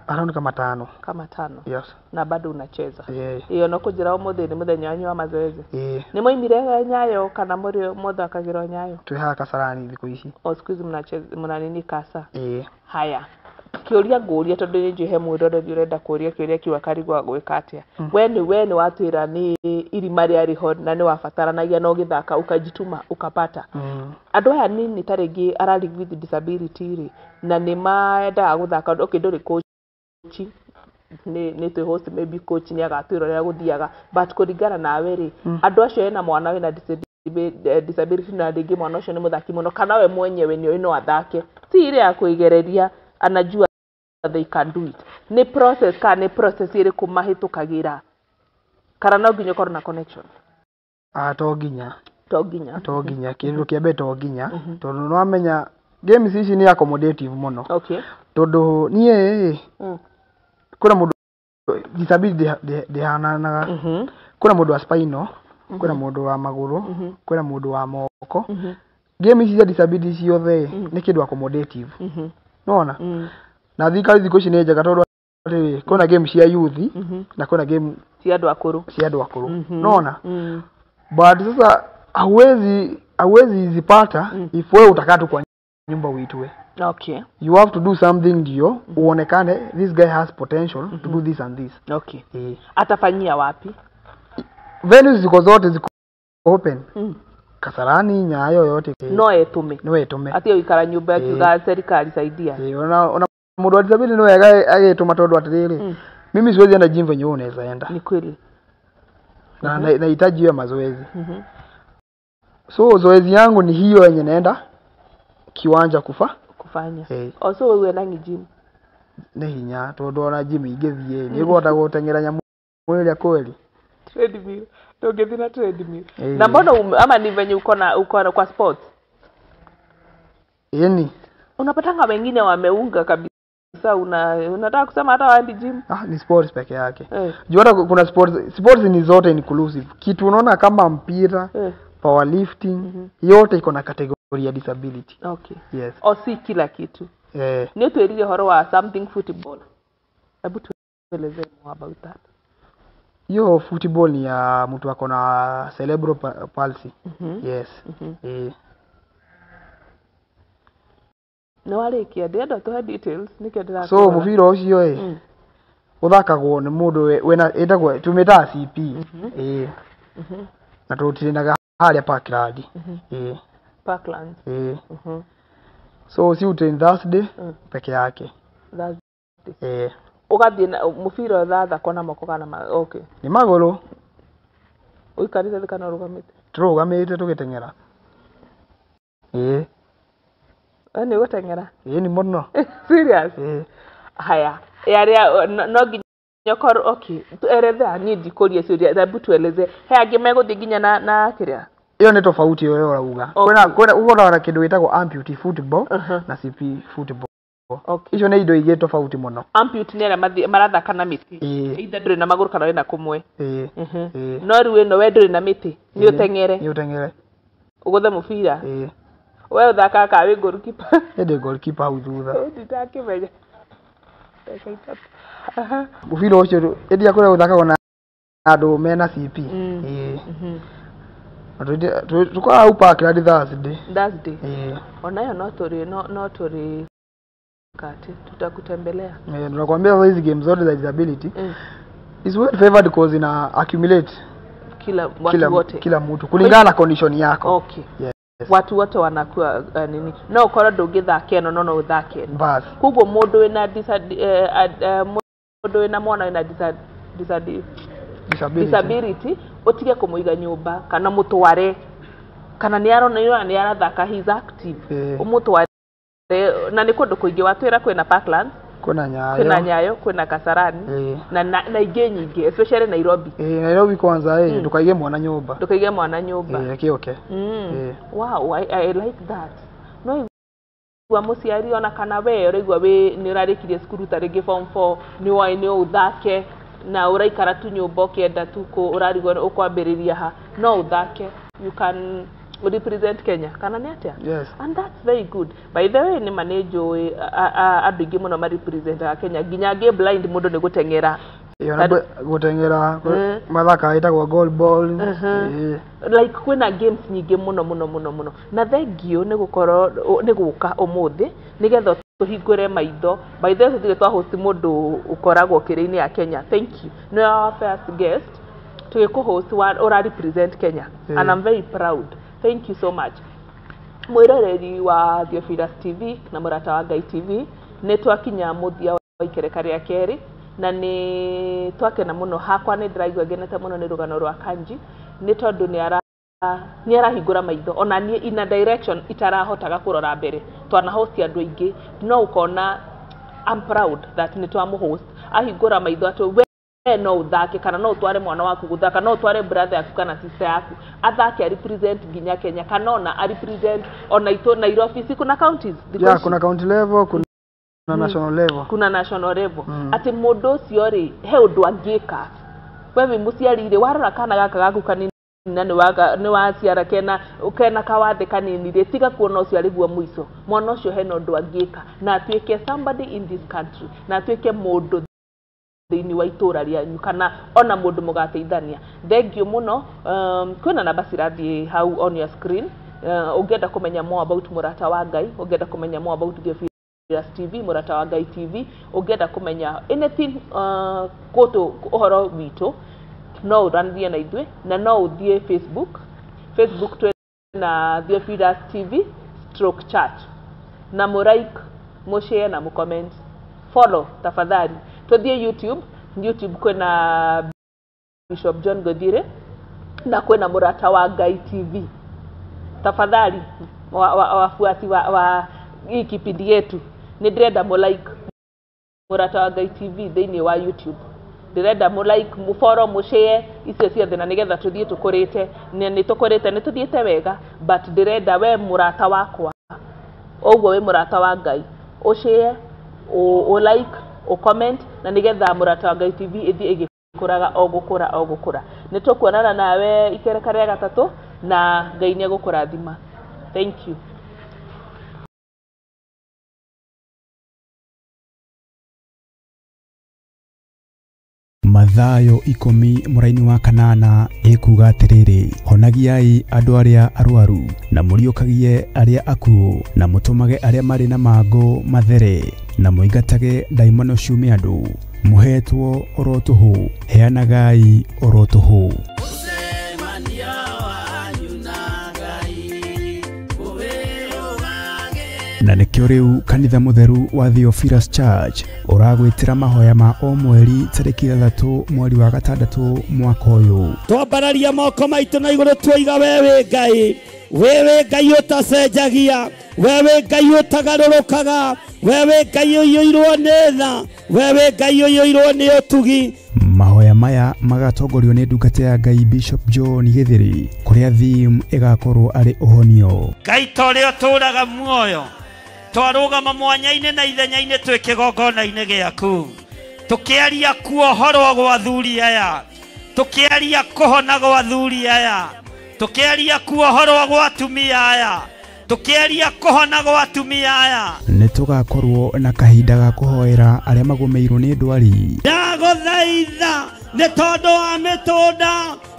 Around kama 5. Kama 5. Yes. Na bado unacheza. Ĩĩ. Ĩyo no kũnjĩra ũmũthĩ nĩ mũthenya wanyu wa mazoezi. Ĩĩ. Nĩ mwaimire Nyayo kana mũrĩ mũthakagĩra Nyayo? Twĩ haha Kasarani thikũ ici. O siku hizi mnacheza mna nini kasa? Ĩĩ. Haya. Kĩũria ngũria tondũ nĩ njũĩ he mwĩroreri ũrenda kũria kĩũria kĩu akarigwo gwĩka atĩa. We nĩ watwĩra nĩ irima rĩarĩ ho na nĩ wabataranagia na ũgĩthaka ukajituma ukapata. Andũ aya nini ta rĩngĩ ara live with disability rĩ na nĩ mendaga gũthaka, okay, ndũrĩ coach, nĩ twĩ host, maybe coach nĩ agatwĩra ũrĩa gũthiaga, but kũringana nawe rĩ, andũ acio ena mwana wĩna disability na rĩngĩ mwana ũcio nĩ mũthaki mũno kana we mwenyewe nĩ ũĩ no athake, ti ile ya kwĩgereria, anajua they can do it, nĩ process kana nĩ process ĩrĩkũ mahĩtũkagĩra kana no nginya ũkorwo na connection? Ah, to nginya. To nginya. To nginya. Kĩndũ kĩa mbere to nginya. Tondũ nĩ wamenya games ici nĩ accommodative mũno. Tondũ niĩ ĩ, kwĩna mũndũ disability ndĩhananaga. Kwĩna mũndũ wa spinal, kwĩna mũndũ wa magũrũ, kwĩna mũndũ wa moko. Game ici cia disability ciothe nĩ kĩndũ accommodative. Nĩwona? Na thirikari thikũ ici nĩ njega tondũ atĩrĩrĩ, kwĩna game cia youth na kwĩna game cia andũ akũrũ. Cia andũ akũrũ. Nĩwona? But sasa hauwezi zipata if wewe utakaa tu kwa nyumba uitwe. You have to do something ndio uonekane this guy has potential to do this and this. Eh. Atafanyia wapi? Venues ziko zote ziko open. Kasarani, Nyayo yote. No etume. No etume. Ati ũikara nyũmba akiuga serikali saidia. Eh, ona mũndũ wa disability nĩ wega agĩtũma tondũ atĩrĩrĩ, mimi siwezi enda gym venye wewe unaweza enda. Ni kweli. Na nahitaji hiyo mazoezi. So zoezi yangu ni hiyo yenye naenda kiwanja kufa kufanya. Eh. Also wewe uendangi gym? Nĩ hinya tondũ ona gym ingĩthiĩ nĩ ngũhota gũteng'era nyamũ ĩrĩa kweli. Treadmill. Ndũngĩthiĩ na treadmill. Na mbona ama ni venye uko na uko kwa sports? Ĩni. Unapatanga wengine wameunga kabisa, unataka kusema hata waendi gym? Ah, ni sports peke yake. Juu hata kuna sports ni zote inclusive. Kitu unaona kama mpira, powerlifting, yote iko na category ya disability. Okay. Yes. O si kila kitu. Nĩ ũtwĩrire ũhoro wa something football. Hebu tueleze more about that. Hiyo football ni ya mtu ako na cerebral palsy. Yes. Nĩ warĩkia, ndĩrenda ũtũhe details nĩkĩo ndĩrakũra. So mũbira ũcio ũthakagwo nĩ mũndũ wĩna ĩtagwo tũmĩtaga CP. Na tũtirinaga harĩa Parkland. Parklands. So si utrain Thursday peke yake. Thursday. Ũgathiĩ na mũbira ũrathakwo na moko kana okay. Nĩ magũrũ. Ũikarĩte thĩ kana ũrũgamĩte? Tũrũgamĩte tũgĩteng'era. We nĩ ũgũteng'era? Nĩ mũno. Serious? Haya. Arĩa no nginya ũkorwo okay. Erethea niĩ ndikũria ciũria, hebu tueleze. He angĩ megũthiĩ nginya na kĩrĩa? Ĩyo nĩ tofauti ĩyo ũrauga. Kwĩna ũhoraga kĩndũ gĩtagwo amputee football na CP football. Okay. Icio nĩ indo igĩrĩ tofauti mũno. Amputee nĩ arĩa marathaka na mĩtĩ. Either ndũrĩ na magũrũ kana wĩna kũmwe. No rĩu ĩno we ndũrĩ na mĩtĩ, nĩ ũteng'ere. Nĩ ũteng'ere. Ũgũthe mũbira. We ũthakaga kana wĩ goalkeeper? Niĩ ndĩ goalkeeper hau thutha. Ndakĩmenya. Mũbira ũcio ĩndia kũrĩa ũthakagwo na andũ mena CP. Tukoragwo hau Parkland Thursday. Thursday. Onayo no tũrĩ no tũrĩ kati tutakutembelea. Tunakwambia sasa hizi games zote za disability is well favored because ina accumulate kila watu wote, kila mtu kulingana na condition yako. Okay. Yes. Watu wote wanakuwa nini, no ukorwo ndũngĩthaka ĩno no ũthake ĩno. Bas. Koguo mũndũ wĩna mũndũ wĩna mwana wĩna disability ũtige kũmũiga nyũmba kana mũtware, kana nĩ arona nĩ arathaka, he's active, ũmũtware. Na nĩ kũndũ kũingĩ watwĩra kwĩna Parklands, kwĩna Nyayo, kwĩna Nyayo, kwĩna Kasarani na ingĩ nyingĩ, especially Nairobi. Nairobi kwanza ndũkaige mwana nyũmba. Ndũkaige mwana nyũmba. Reke oke. Wow, I like that. No igua mũciari ona kana we ũraigua wĩ nĩ ũrarĩkirie cukuru ta rĩngĩ form 4 nĩ woĩ nĩ ũthake na ũraikara tu nyũmba ũkĩenda tu ũrarigwo ũkwambĩrĩria ha, no ũthake. You can represent Kenya kana nĩ atĩa? Yes. And that's very good. By the way, nĩ ma nĩ njũĩ andũ aingĩ mũno ma representaga Kenya nginya angĩ blind mũndũ nĩ gũteng'era. Gũteng'era mathaka ĩtagwo goal ball. Like kwĩna games nyingĩ mũno mũno mũno mũno. Na thengiũ nĩ gũkorwo nĩ gũka ũmũthĩ nĩgetha tũhingũre maitho. By the way, tũtirĩ twa host mũndũ ũkoragwo kĩrĩ-inĩ ya Kenya. Thank you. Nĩ our first guest tũgĩkũ-host ũra represent Kenya. And I'm very proud. Thank you so much. Mwĩroreri wa Theophilus TV na mũrata wa Ngai TV, nĩ twakinya mũthia wa ikereka rĩa kerĩ na nĩ twakena mũno. Hakwa nĩ ndĩraigua ngenete mũno nĩ rũgano rwa Kanji, nĩ tondũ nĩ arahingũra maitho ona niĩ in a direction itarahotaga kũrora mbere. Twana host andũ aingĩ no ũkona I'm proud that nĩ twamũ-host ahingũra maitho atĩ we no ũthake kana no ũtware mwana waku gũthaka, no ũtware brother yaku kana sister yaku athake a represent nginya Kenya kana ona a represent ona itũ Nairobi. Si kuna counties? Yeah, kuna county level, kuna national level. Kuna national level. Atĩ mũndũ ũcio rĩ he ũndũ angĩka. We wĩ mũciari rĩ warora kana gaka gaku kanini na nĩ waciara kena kawathe kanini rĩ, tiga kuona ũcio arĩ guo mũico. Mwana ũcio hena ũndũ angĩka na atuĩke somebody in this country, na atuĩke mũndũ thĩinĩ wa itũra rĩanyu kana ona mũndũ mũgateithania. Thank you mũno. Kwĩna namba cirathiĩ hau on your screen. Ũngĩenda kũmenya more about mũrata wa Ngai, ũngĩenda kũmenya more about Theophilus TV, mũrata wa Ngai TV, ũngĩenda kũmenya anything kũtũ ũhoro witũ, no ũranĩrie na ithuĩ na no ũthiĩ Facebook. Facebook twĩna Theophilus TV stroke church, na mũ like, mũ share na mũ comment. Follow tafadhali. Tuthiĩ YouTube. YouTube kwĩna Bishop John Gothire na kwĩna mũrata wa Ngai TV. Tafadhali wafuasi wa hii kipindi yetu, nĩ ndĩrenda mũ like mũrata wa Ngai TV thĩinĩ wa YouTube. Ndĩrenda mũ like, mũ follow, mũ share Icio ciothe na nĩgetha tũthiĩ tũkũrĩte, nĩ tũkũrĩte, nĩ tũthiĩte wega, but ndĩrenda we mũrata wakwa, ũguo wĩ mũrata wa Ngai, ũshare, ũ like, ũ comment, na nĩgetha Mũrata wa Ngai TV ĩthiĩ ĩgĩkũraga o gũkũra o gũkũra. Nĩ tũkuonana nawe ikereka rĩa gatatũ, na Ngai nĩ egũkũrathima. Thank you. Mathayo 10 mũraini wa 8 ĩkuga atĩrĩrĩ, honagiai andũ arĩa arwaru, na mũriũkagie arĩa akuũ, na mũtũmage arĩa marĩ na mangũ mathere, na mũingatage ndaimono ciume andũ. Mũhetwo oro tũhũ, heanagai oro tũhũ. Na nĩkĩo rĩu kanitha mũtheru wa Theophilus Church ũragwĩtĩra mahoya ma o mweri tarĩki 6 mweri wa 6 mwaka ũyũ. Twambararia moko maitũ na igũrũ tuoiga we wĩ Ngai, we wĩ Ngai ũtacenjagia, we wĩ Ngai ũtagarũrũkaga, we wĩ Ngai ũiyũirwo nĩ tha, we wĩ Ngai ũiyũirwo nĩ ũtugi. Mahoya maya magatongorio nĩ ndungata ya Ngai Bishop John Githiri, kũrĩa theme ĩgakorwo arĩ ũhonio. Ngai ta ũrĩa ũtũũraga muoyo, twarũgama mwanya-inĩ na ithenya-inĩ twĩ kĩgongona-inĩ gĩaku, tũkĩaria kuohorwo gwa athuri aya, tũkĩaria kũhona gwa athuri aya, tũkĩaria kuohorwo gwa atumia aya, tũkĩaria kũhona gwa atumia aya. Nĩ tũgakorwo na kahinda ga kũhoera arĩa magũmĩirwo nĩ ndwari. Ndagũthaitha nĩ tondũ wa mĩtũnda,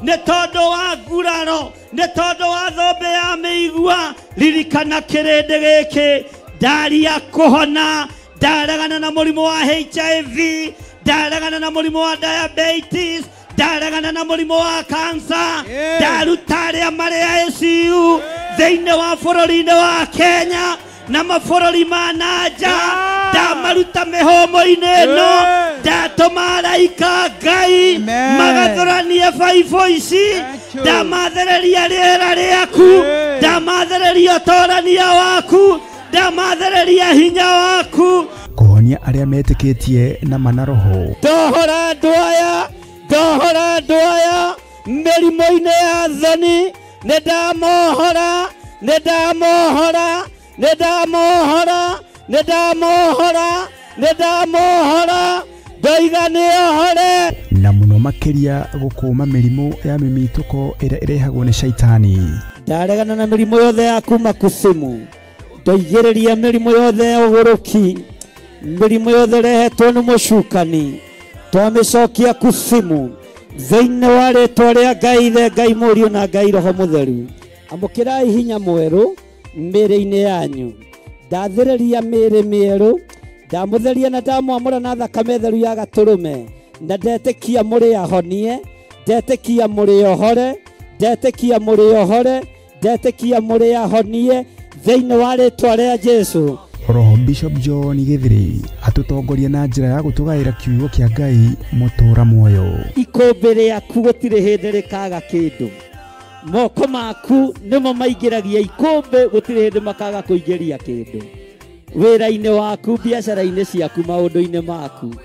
nĩ tondũ wa nguraro, nĩ tondũ wa thũmbĩ ya mĩigua, ririkana kĩrĩndĩ gĩkĩ. Ndaria kũhona, ndaregana na mũrimũ wa HIV, ndaregana na mũrimũ wa diabetes, ndaregana na mũrimũ wa cancer, ndaruta arĩa marĩ ICU thĩinĩ wa bũrũri-inĩ wa Kenya na mabũrũri ma na nja, ndamaruta mĩhũmũ-inĩ ĩno, ndatũma araika Ngai magathũranie baibũ ici, ndamathereria rĩera rĩaku, ndamathereria ũtorania waku, ndamathereria hinya waku, kũhonia arĩa metĩkĩtie na mana roho. Ndohora andũ aya, ndohora andũ aya mĩrimũ-inĩ ya thoni, nĩ ndamohora, nĩ ndamohora, nĩ ndamohora, nĩ ndamohora, nĩ ndamohora, ndoiga nĩohore. Na mũno makĩria gũkũma mĩrimũ ya mĩmitũko ĩrĩa ĩrehagwo nĩ shaitani. Ndaregana na mĩrimũ yothe ya kuma kusimu, ndoigĩrĩria mĩrimũ yothe ya ũgũrũki, mĩrimũ yothe ĩrehetwo nĩ mũcukani, twamĩcokia kusimu thĩinĩ wa rĩtwa rĩa Ngai Ithe, Ngai Mũriũ na Ngai Roho Mũtheru. Amũkĩrai hinya mwerũ mĩĩrĩ-inĩ yanyu, ndathĩrĩria mĩĩrĩ mĩerũ, ndamũtheria na ndamwamũra na thakame theru ya gatũrũme, na ndetĩkia mũrĩ ahonie, ndetĩkia mũrĩ ohore, ndetĩkia mũrĩ ohore, ndetĩkia mũrĩ ahonie thĩinĩ wa rĩtwa rĩa Jesũ. Roho Bishop John Githiri atũtongoria na njĩra ya gũtũgaĩra kiugo kĩa Ngai mũtũra muoyo. Ikũmbĩ rĩaku gũtirĩ hĩndĩ rĩkaga kĩndũ, moko maku nĩmo maingĩragia ikũmbĩ, gũtirĩ hĩndĩ makaga kũingĩria kĩndũ. Wĩra-inĩ waku, biacara-inĩ ciaku, maũndũ-inĩ maku,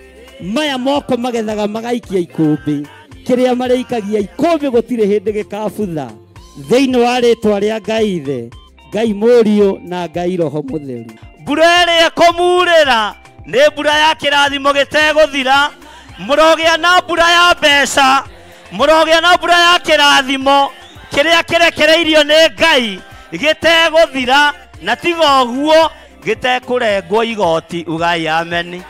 maya moko magethaga magaikia ikũmbĩ, kĩrĩa marĩikagia ikũmbĩ gũtirĩ hĩndĩ gĩkabutha thĩinĩ wa rĩtwa rĩa Ngai Ithe, Ngai Mũriũ na Ngai Roho Mũtheru. Mbura ĩrĩa ĩkũmurĩra nĩ mbura ya kĩrathimo gĩtegũthira, mũrogĩa na mbura ya mbeca, mũrogĩa na mbura ya kĩrathimo kĩrĩa kĩrekereirio nĩ Ngai gĩtegũthira, na tiga ũguo gĩtekũrengwo igoti. Ugai ameni.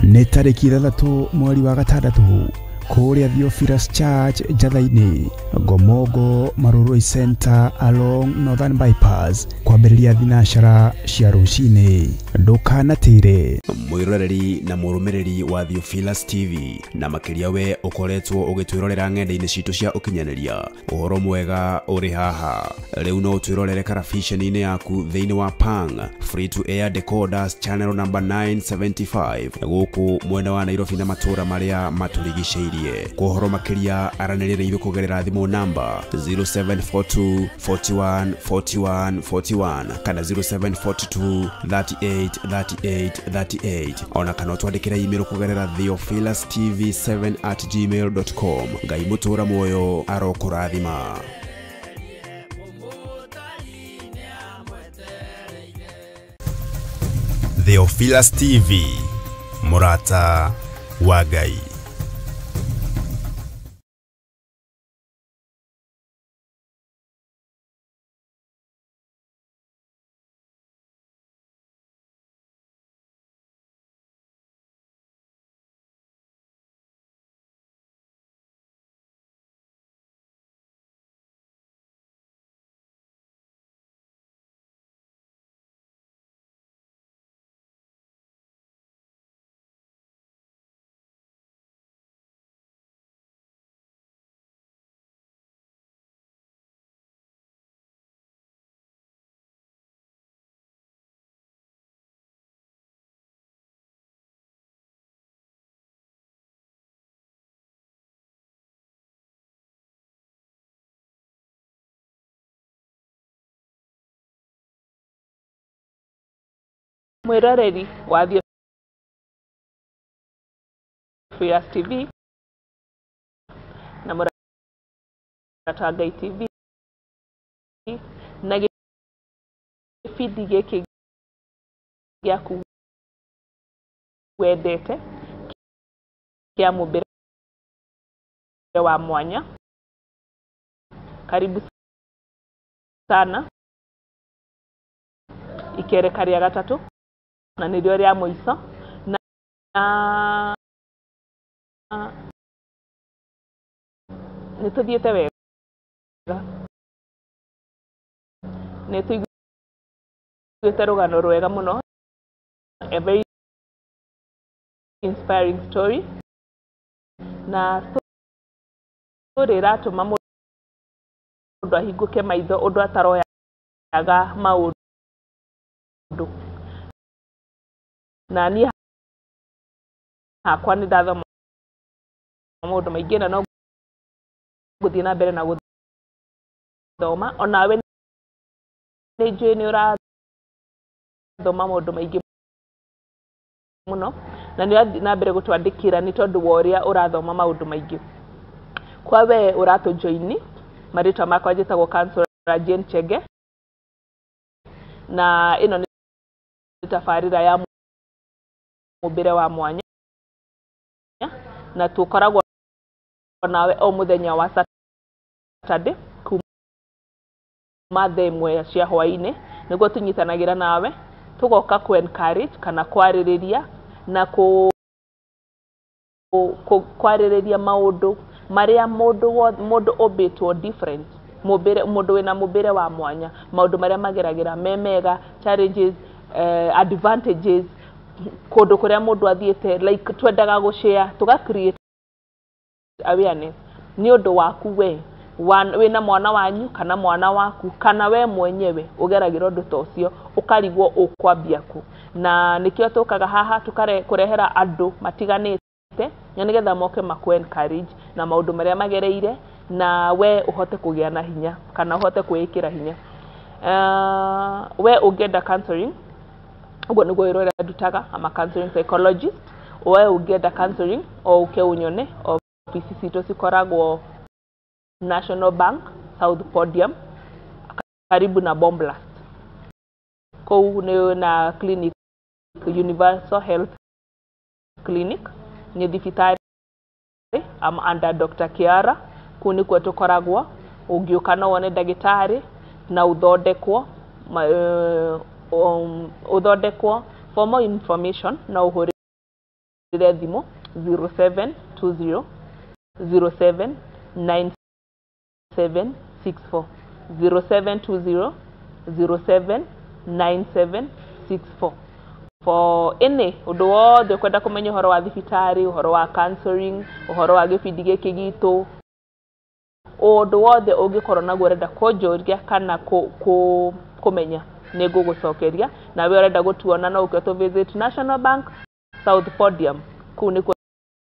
Nĩ tarĩki 6 mweri wa 6 kũrĩa Theophilus Church Njatha-inĩ, Ngomongo Marurui Center along Northern Bypass, kwambĩrĩria thinacara cia rũcinĩ. Ndũkanatĩre. Mwĩroreri na mũrũmĩrĩri wa Theophilus TV, na makĩria we ũkoretwo ũgĩtwĩrorera ng'enda-inĩ citũ cia ũkinyanĩria, ũhoro mwega ũrĩ haha. Rĩu no ũtwĩrorere karabiceni-inĩ yaku thĩinĩ wa Pang Free to Air Decoders channel number 975 gũkũ mwena wa Nairobi na matũũra marĩa matũrigicĩirie. Ũkuhĩrĩirie. Kwa ũhoro makĩria aranĩria na ithuĩ kũgerera thimũ namba 0742 41 41 41 kana 0742 38 38 38, ona kana ũtwandĩkĩre email kũgerera theophilustv7@gmail.com. Ngai mũtũra muoyo arokũrathima. Theophilus TV, mũrata wa Ngai. Mwĩroreri wa Theophilus TV na Mũrata wa Ngai TV na gĩbindi gĩkĩ gĩaku wendete kĩa mũmbĩre wa mwanya. Karibu sana ikereka rĩa gatatũ na nĩrĩo rĩa mũico, na nĩ tũthiĩte wega, nĩ tũiguĩte rũgano rwega mũno, a very inspiring story, na story ĩratũma mũndũ ahingũke maitho ũndũ ataroyaga maũndũ. Na niĩ hakwa nĩ ndathoma maũndũ maingĩ na no ngũthiĩ na mbere na gũthoma. Onawe nĩ njũĩ nĩ ũrathoma maũndũ maingĩ mũno na nĩ ũrathiĩ na mbere gũtwandĩkĩra nĩ tondũ wa ũrĩa ũrathoma maũndũ maingĩ. Kwa we ũratũjoini, marĩtwa makwa njĩtagwo Counselor Jane Chege, na ĩno nĩ tabarĩra ya mũmbĩre wa mwanya, na tũkoragwo nawe o mũthenya wa Saturday kuma thaa 1 cia hwaĩ-inĩ, nĩguo tũnyitanagĩra nawe tũgoka kũ encourage kana kwarĩrĩria na kwarĩrĩria maũndũ marĩa mũndũ ũmbĩtwo different, mũndũ wĩna mũmbĩre wa mwanya, maũndũ marĩa mageragĩra me mega, challenges, advantages, kũndũ kũrĩa mũndũ athiĩte, like twendaga gũshare, tũga create awareness nĩ ũndũ waku we wĩna mwana wanyu kana mwana waku kana we mwenyewe ũgeragĩra ũndũ ta ũcio ũkarigwo ũkwambia kũ. Na nĩkĩo tũkaga haha kũrehera andũ matiganĩte na nĩgetha moke makũ encourage na maũndũ marĩa magereire na we ũhote kũgĩa na hinya kana ũhote kwĩĩkĩra hinya. We ũngĩenda counseling, ũguo nĩguo wĩra ũrĩa ndutaga, I'm a counseling psychologist. We ũngĩenda counseling o ũke ũnyone, obici citũ cikoragwo National Bank, South Podium, karibu na Bomb Blast. Kũu nĩ na clinic, Universal Health Clinic, nĩ thibitarĩ. I'm under Dr. Kiara. Kũu nĩkuo tũkoragwo. Ũngĩũka no wone ndagĩtarĩ na ũthondekwo, ũthondekwo. For more information no ũhũrĩre thimũ 0720 07 9764, 0720 07 9764. For any ũndũ wothe ũkwenda kũmenya ũhoro wa thibitarĩ, ũhoro wa counseling, ũhoro wa gĩbindi gĩkĩ gitũ, ũndũ wothe ũngĩkorwo naguo ũrenda kũnjũria kana kũmenya, nĩ ngũgũcokeria. Nawe ũrenda gũtuona no ũke tũ visit National Bank, South Podium, kũu nĩkuo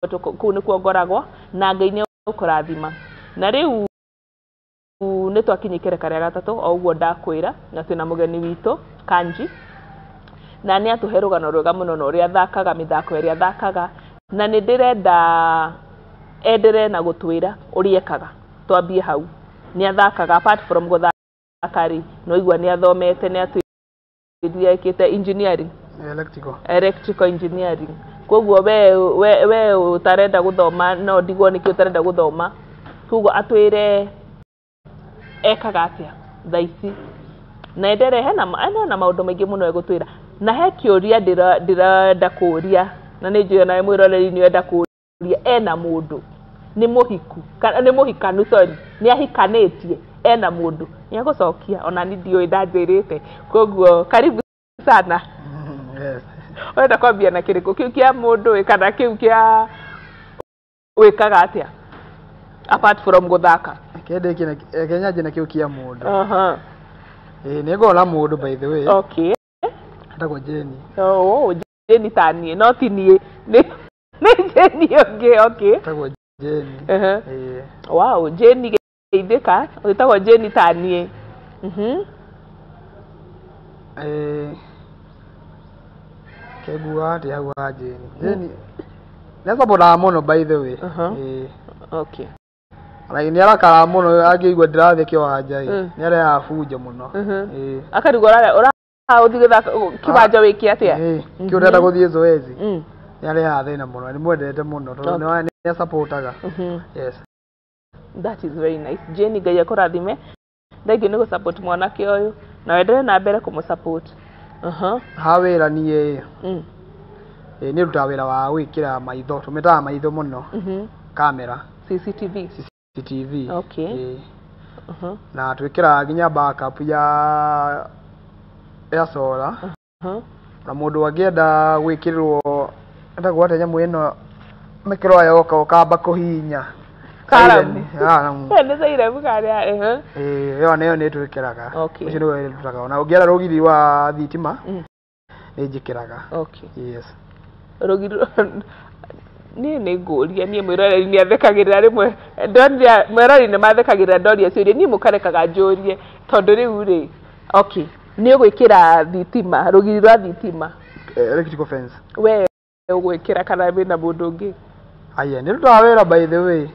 Kũu nĩkuo ngoragwo na Ngai nĩ ũkũrathima. Na rĩu nĩ twakinya ikereka rĩa gatatũ o ũguo ndakwĩra, na twĩna mũgeni witũ Kanji, na nĩ atũhe rũgano rwega mũno na ũrĩa athakaga mĩthako ĩrĩa athakaga, na nĩ ndĩrenda enderee na gũtwĩra ũrĩa ekaga. Twambie hau, nĩ athakaga, apart from gũthaka rĩ, no igua nĩ athomete, nĩ atwĩrire ekĩte engineering. Electrical. Electrical engineering. Koguo we ũtarenda gũthoma, no ndigwo nĩkĩ ũtarenda gũthoma. Koguo atwĩre ekaga atĩa thaa ici, na enderee hena na maũndũ maingĩ mũno egũtwĩra. Na he kĩũria ndĩrenda kũria, na nĩ njũĩ onawe mwĩroreri nĩ ũrenda kũria. Ena mũndũ, nĩ mũhiku kana nĩ mũhikanu? Sorry, nĩ ahikanĩtie, ena mũndũ? Nĩ egũcokia, ona ni ndiũĩ, ndanjĩrĩte. Koguo karibu sana. Yes. Ũrenda kwambia na kĩrĩkũ, kĩu kĩa mũndũ ĩ kana kĩu kĩa wĩkaga atĩa apart from gũthaka? Kende kina Kenya na kĩu kĩa mũndũ. Ĩĩ, nĩ ngoragwo na mũndũ, by the way. Etagwo Jane. Oh, Jane ta niĩ, no ti niĩ, nĩ Jane ũngĩ, okay. Etagwo Jane. Ĩĩ. Wow, Jane geithĩka, wĩtagwo Jane ta niĩ. Ĩĩ. Kenguga atĩa hau ha Jane? Jane nĩ acaboraga mũno, by the way. Ĩĩ. Ona nĩ arakaraga mũno angĩigua ndĩrathiĩ kĩwanja ĩ. Nĩ arehaga bunjo mũno. Ĩĩ. Akarigwo ũra ũthiĩ gũthaka kĩwanja wĩke atĩa? Ĩĩ, kĩu ũrenda gũthiĩ zoezi. Nĩ arehaga thĩna mũno, nĩ mwendete mũno tondũ nĩ acapotaga. Yes. That is very nice. Jane, Ngai akũrathime. Thank you nĩ gũ-support mwanake ũyũ na wendelee na mbere kũmũ-support. Ha wĩra niĩ, ĩ, nĩ rutaga wĩra wa gwĩkĩra maitho, tũmĩtaga maitho mũno, kamera. CCTV. CCTV. Ĩĩ. Na twĩkĩraga nginya backup ya solar. Na mũndũ angĩenda gwĩkĩrĩrwo, ĩtagwo atĩa nyamũ ĩno mĩkĩro yoka ũkamba kũhihinya? Karamu. Siren, karamu. Nĩ siren karĩa. Ĩĩ, ĩyo nĩyo nĩ twĩkĩraga. Ũcio nĩguo wĩra tũrutaga. Ona ũngĩenda rũgiri rwa thitima, nĩ njĩkĩraga. Yes. Rũgiri niĩ nĩ ngũria, niĩ mwĩroreri nĩ athekagĩrĩra rĩmwe, ndonire mwĩroreri nĩ mathekagĩrĩra ndoria ciũria, niĩ mũkarekaga njũrie tondũ rĩu rĩ, okay, nĩ ũgwĩkĩra thitima, rũgiri rwa thitima? Electrical fence. We ũgwĩkĩra kana wĩna mũndũ ũngĩ? Aya, nĩ rutaga wĩra, by the way.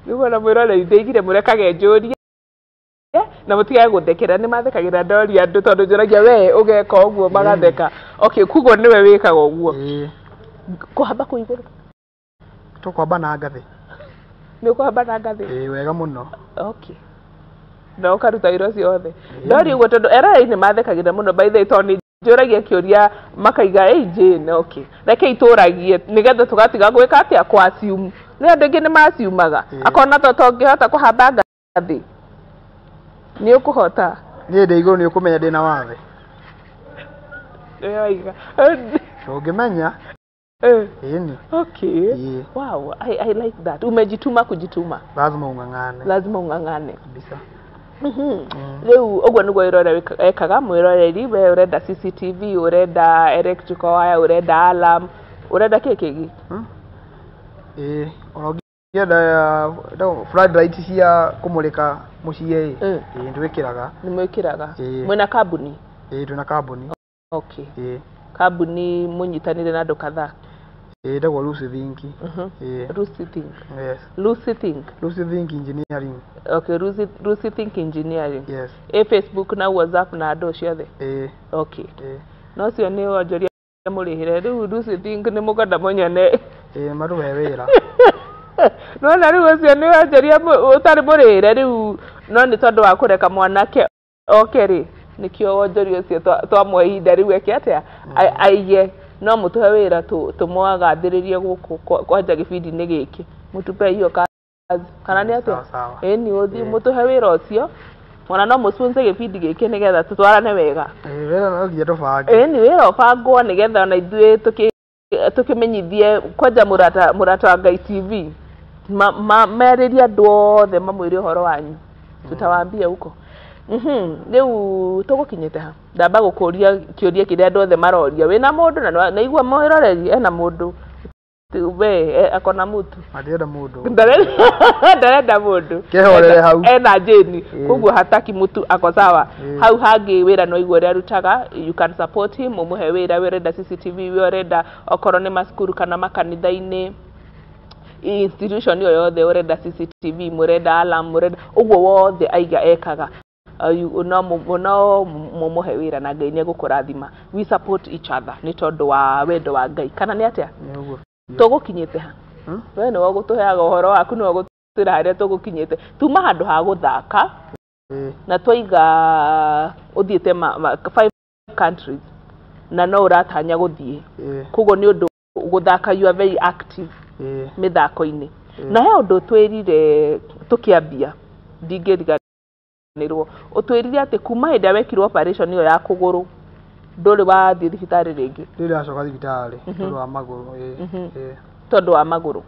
Nĩguo na mwĩroreri ndaigire mũrekage njũrie na mũtigage gũthekera, nĩ mathekagĩrĩra ndoria andũ tondũ njũragia we ũgeka ũguo, magatheka. Okay, koguo nĩwe wĩkaga ũguo? Ĩĩ. Kũhamba kũu igũrũ? Tũkwamba na ngathĩ. Nĩ ũkũhamba na ngathĩ? Ĩĩ, wega mũno. Okay, na ũkaruta wĩra ũcio wothe? Ndori ũguo tondũ eroreri nĩ mathekagĩrĩra mũno, by the way, tondũ nĩ njũragia kĩũria makaiga ĩ Jane. Okay, reke itũragie nĩgetha tũgatiga gwĩka atĩa, kũ assume. Nĩ andũ aingĩ nĩ maciumaga. Akona to tongĩhota kũhamba ngathĩ, nĩ ũkũhota? Niĩ ndĩ igũrũ nĩ ũkũmenya ndĩna wathe. Nĩwe waiga. Ndũngĩmenya. Ĩni. Ĩĩ. Wow, I like that. Umejituma kujituma. Lazima ung'ang'ane. Lazima ung'ang'ane. Kabisa. Rĩu ũguo nĩguo wĩra ũrĩa ekaga. Mwĩroreri, we ũrenda CCTV, ũrenda electrical wire, ũrenda alarm, ũrenda kĩ kĩngĩ? Ĩĩ, ona ũngĩenda floodlight cia kũmũrĩka mũciĩ ĩ. Ĩĩ, twĩkĩraga. Nĩ mwĩkĩraga? Ĩĩ. Mwĩna kambuni? Ĩĩ, twĩna kambuni. Ĩĩ. Kambuni mũnyitanĩire na andũ kadhaa? Ĩĩ, ĩtagwo Lucy Think. Ĩĩ. Lucy Think. Yes. Lucy Think. Lucy Think Engineering. Okay, Lucy Think Engineering. Yes. Ĩ Facebook na WhatsApp na andũ ciothe? Ĩĩ. Ĩĩ. Na ũcio nĩ wonjoria mũrĩhĩre rĩu Lucy Think, nĩ mũkwenda mũnyone? Ĩĩ, matũhe wĩra. Nona rĩu ũcio nĩ wonjoria ũtarĩ mũrĩhĩre rĩu, no nĩ tondũ wa kũreka mwanake oke rĩ, nĩkĩo wonjoria ũcio twamũhe ihinda rĩu eke atĩa, aige. No mũtũhe wĩra tũmwagathĩrĩrie gũkũ kwanja gĩbindi-inĩ gĩkĩ, mũtupe hiyo kazi kana nĩ atĩa? Sawa sawa. Ĩni, ũthiĩ mũtũhe wĩra ũcio, ona no mũsponsor gĩbindi gĩkĩ nĩgetha tũtwarane wega. Ĩĩ, wĩra no nginya tũbange. Ĩni, wĩra ũbangwo nĩgetha ona ithuĩ tũkĩmenyithie kwanja mũrata wa Ngai TV, merĩrie andũ othe, mamwĩre ũhoro wanyu, tutawaambia huko. Rĩu tũgũkinyĩte ha, ndamba gũkũria kĩũria kĩrĩa andũ othe maroria, wĩna mũndũ? Na naigua mwĩroreri ena mũndũ. We akona mutu. Ndirenda mundu. Ndarenda mundu. Kehorere hau. Ena Jane. Koguo hataki mutu ako sawa. Hau hangi wira no igwo arutaga, you can support him, umuhe wira, we urenda CCTV, we urenda okorwo ni macukuru kana makanitha-inĩ, institution yo yothe urenda CCTV, murenda alarm, murenda uguo wothe aiga ekaga. No mumuhe wira na Ngai nĩegũkũrathima. We support each other nĩ tondũ wa wendo wa Ngai. Kana nĩ atĩa? Nĩguo. Tũgũkinyĩte ha? We nĩwe ũgũtũheaga ũhoro waku, nĩwe ũgũtwĩra harĩa tũgũkinyĩte. Tuma handũ ha gũthaka na twaiga ũthiĩte 5 countries na no ũratanya gũthiĩ. Koguo nĩ ũndũ gũthaka, you are very active mĩthako-inĩ. Na he ũndũ twĩrire tũkĩambia, ndingĩriganĩrwo, ũtwĩrire atĩ kuma hĩndĩ ĩrĩa wekirwo operation ĩyo ya kũgũrũ ndũrĩ wathiĩ thibitarĩ rĩngĩ. Ndĩrĩ ndacoka thibitarĩ tondũ wa magũrũ. Tondũ wa magũrũ.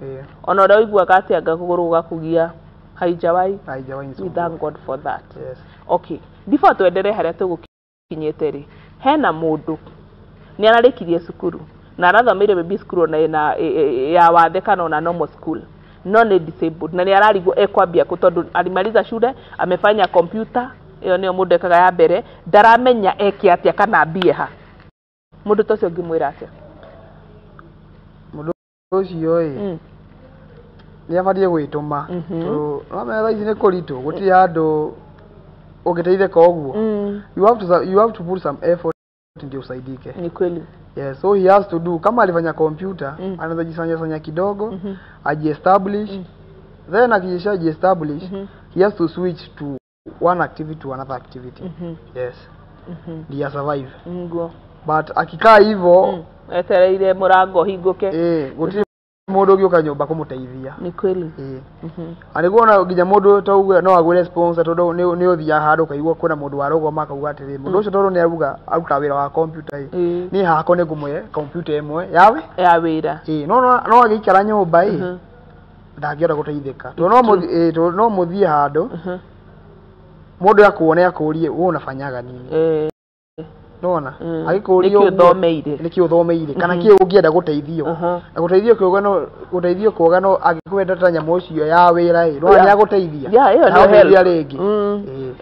Ona ũrĩa ũiguaga atĩ anga kũgũrũ gũgakũgia haijawai. We thank God for that. Yes. Okay. Before tuendelee harĩa tũgũkinyĩte rĩ, hena mũndũ nĩ ararĩkirie cukuru na arathomeire maybe cukuru ona ĩna ya wathe kana ona normal school, no nĩ disabled na nĩ ararigwo ekwambia kũ tondũ alimaliza shule, amefanya computer, ĩyo nĩyo mũndũ ekaga ya mbere, ndaramenya eke atĩa kana ambie ha. Mũndũ ta ũcio ũngĩmwĩra atĩa? Mũndũ ũcio ĩ nĩ abatiĩ gwĩtũma tondũ no thaa ici nĩ kũritũ, gũtirĩ handũ ũngĩteithĩka ũguo. You have to put some effort ndio usaidike. Ni kweli. Yeah, so he has to do, kama alifanya computer, anaweza jisanya sanya kidogo, ajiestablish, then akisha jiestablish, he has to switch to one activity to another activity. Yes. Ndiye survive. Ngo. But akikaa hivyo etereire murango hinguke. Gutiri mundu ũngĩũka nyũmba kũmũteithia. Ni kweli. Anĩguo ona nginya mũndũ tauga no agwĩre sponsor tondũ nĩ ũthiaga handũ ũkaigua kwĩna mũndũ warũgama akauga atĩrĩ, mũndũ ũcio tondũ nĩ auga arutaga wĩra wa computer ĩ, niĩ hakwa nĩ ngũmũhe computer ĩmwe yawe ya wĩra. No no agĩikara nyũmba ĩ ndangĩhota gũteithĩka tondũ no mũthiĩ handũ mũndũ akuone akũrie wewe unafanyaga nini. Nona agĩkũria nĩkĩ ũthomeire kana kĩ ũngĩenda gũteithio na gũteithio kĩoga no gũteithio kwoga no angĩkwenda ta nyamũ ũcio ya wĩra ĩ no nĩ agũteithia ĩyo nĩyo help rĩngĩ.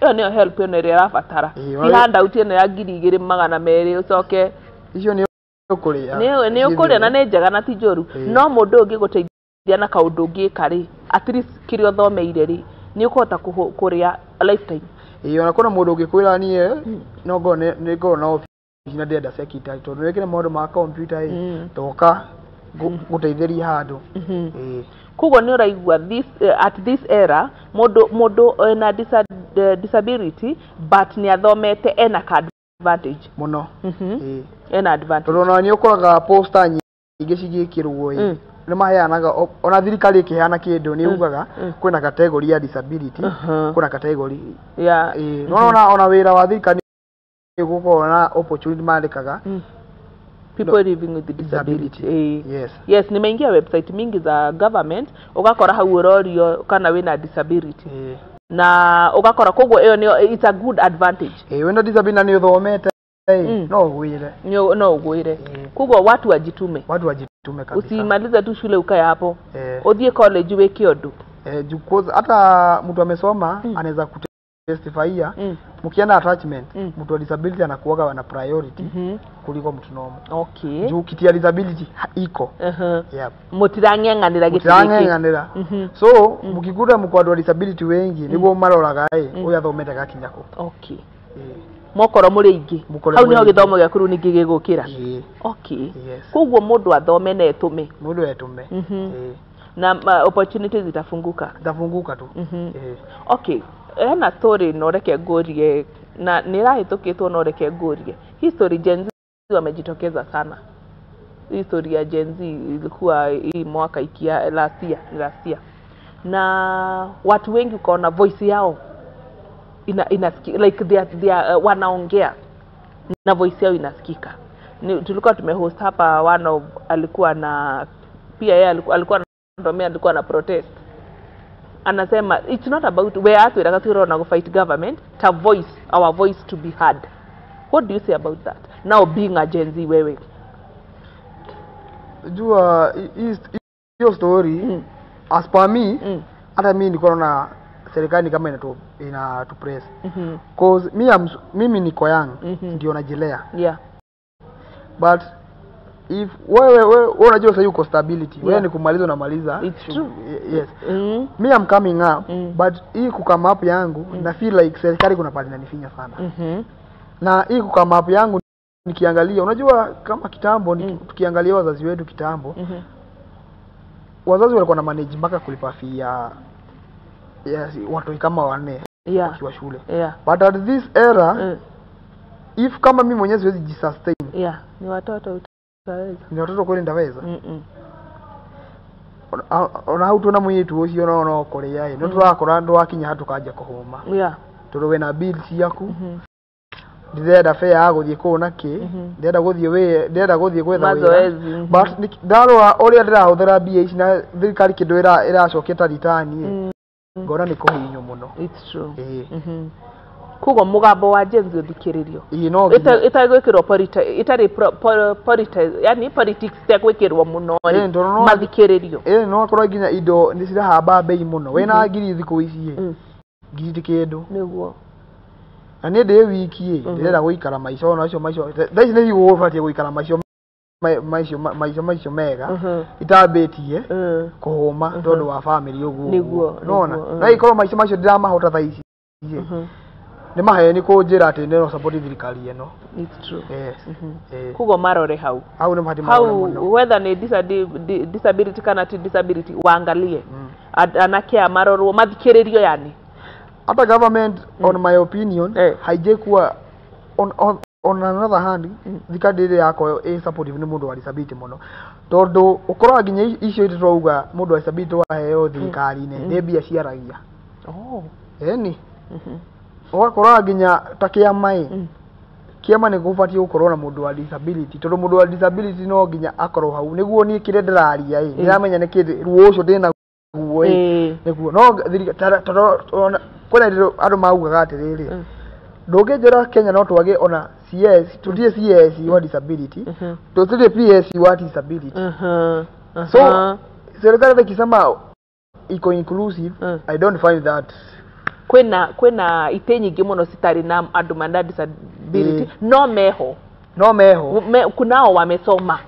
Ĩyo nĩyo help ĩno ĩrĩa ĩrabatara. Ti handout ĩno ya 2200 ũcoke icio nĩ ũkũrĩa nĩ ũkũrĩa na nĩ njega na ti njũru, no mũndũ ũngĩgũteithia na kaũndũ ũngĩka rĩ, at least kĩrĩa ũthomeire rĩ nĩ ũkũhota kũrĩa lifetime. Ona kwĩna mũndũ ũngĩkwĩra niĩ no ngorwo nĩ ngorwo na office na ndĩrenda secretary tondũ nĩwĩkire maũndũ ma computer ĩ toka gũteithĩria handũ. Koguo nĩ ũraigua this at this era mũndũ ena disability but nĩ athomete ena ka advantage mũno. Ena advantage tondũ ona nĩ ũkoraga poster nyingĩ cigĩkĩrwo ĩ nĩ maheanaga, ona thirikari ĩkĩheana kĩndũ nĩ ugaga kwĩna category ya disability, kwĩna category ya no ona wĩra wa thirikari nĩ ũgũkorwo na opportunity mandĩkaga people living with disability. Yes. Yes, nimeingia website mingi za government ugakora hau ũrorio kana wĩna disability na ugakora koguo ĩyo nĩyo it's a good advantage. Wĩna disability na nĩ ũthomete no ũgwĩre. No ũgwĩre. Koguo watu wajitume. Watu wajitume kabisa. Usimalize tu shule ukae hapo. Uthie college wĩke ũndũ. Hata mtu amesoma anaweza kutestifyia mkienda attachment mtu wa disability anakuwaga na priority kuliko mtu normal. Okay. Juu kiti ya disability iko. Yep. Mutirang'eng'anira gĩtĩ gĩkĩ. Mutirang'eng'anira. So mkikuta mko wa disability wengi niguo maroraga ũyũ athomete gakinya kũ. Okay. Mokorwo mũrĩ aingĩ hau nĩho gĩthomo gĩaku rĩu ningĩ gĩgũkĩra. Okay. Koguo mũndũ athome na etũme. Mũndũ etũme. Na opportunities zitafunguka. Zitafunguka tu. Okay. Hena story no reke ngũrie na nĩ ĩrahĩtũkĩtwo no reke ngũrie. Hii story Gen Z wamejitokeza sana. Hii story ya Gen Z ilikuwa hii mwaka ikia last year. Na watu wengi ukaona voice yao inasikika, like they are wanaongea na voice yao inasikika. Tulikuwa tumehost hapa one of alikuwa na pia yeye alikuwa ndomea alikuwa na protest. Anasema it's not about where atwiraga twirona go fight government to voice our voice to be heard. What do you say about that? Now being a Gen Z wewe. Jua hiyo story as per me, hata mimi niko na serikali kama inatu press. Cause mimi niko young, ndio najilea. Yeah. But if wewe unajua sasa yuko stability, wewe ni kumaliza unamaliza. It's true. Yes. Me I'm coming up, but hii kukama up yangu na feel like serikali kuna pale inanifinya sana. Na hii kukama up yangu nikiangalia, unajua kama kitambo tukiangalia wazazi wetu kitambo, wazazi walikuwa na manage mpaka kulipa fee ya watu kama wanne wakiwa shule. But at this era, if kama mimi mwenyewe siwezi jisustain, ni watoto utaweza. Ni watoto kweli ndaweza. Ona hau tuna mwitu ucio no no kuria ĩ no turakora andu akinya hatu kanja kuhuma. Tondu wina bills yaku. Ndirenda fare ya guthie kuu na ki, ndirenda guthie wi, ndirenda guthie gwetha wira. But ndarora uria ndirahuthira mbia ici na thirikari kindu iracokia ta return, ngona ni kuhinywo muno. It's true. Kugo mugambo wa Gen Z uthikiririo. Itagwikirwo itari yani politics itagwikirwo muno mathikiririo. No akorwo nginya indo ni cirahamba bei muno. Wina ngiri thiku ici ngiri ti kindu. Niguo. Na ni ndi wiki ndirenda guikara maica ona acio maica thaa ici nĩ gũbatie guikara maica maica mega itambitie kuhuma tondu wa family uguo. Niguo. Nona na ikorwo maica macio ndiramahota thaa ici ni maheni kunjira ati no support thirikari ĩno. It's true. Yes. Kugo marore hau. Hau ni mahati marore muno. Whether ni disability kana ti disability waangalie. Anake marorwo mathikiririo yani. Hata government on my opinion haijekuwa on another hand thirikari ĩrĩa yakwa ĩ supportive nĩ mũndũ wa disability mũno tondu ũkoraga nginya icio tũrauga mũndũ wa disability waheo thirikari-inĩ nĩ mbia ciaragia. Eni ũgakora nginya ta kĩama ĩ kĩama nĩ gũbatiĩ gũkorwo na mũndũ wa disability tondu mũndũ wa disability no nginya akorwo hau nĩguo niĩ kĩrĩa ndĩraria ĩ ndĩramenya nĩ kĩndũ ruo ũcio ndĩna guo ĩ nĩguo no kwĩna andũ maugaga atĩrĩrĩ ndũngĩnjĩra Kenya no twage ona CS tũtirĩ CS wa disability tũtirĩ PS wa disability. So serikali ikisema iko inclusive, I don't find that kwina ite nyingi muno citari na andu mena disability no meho kunao wamesoma,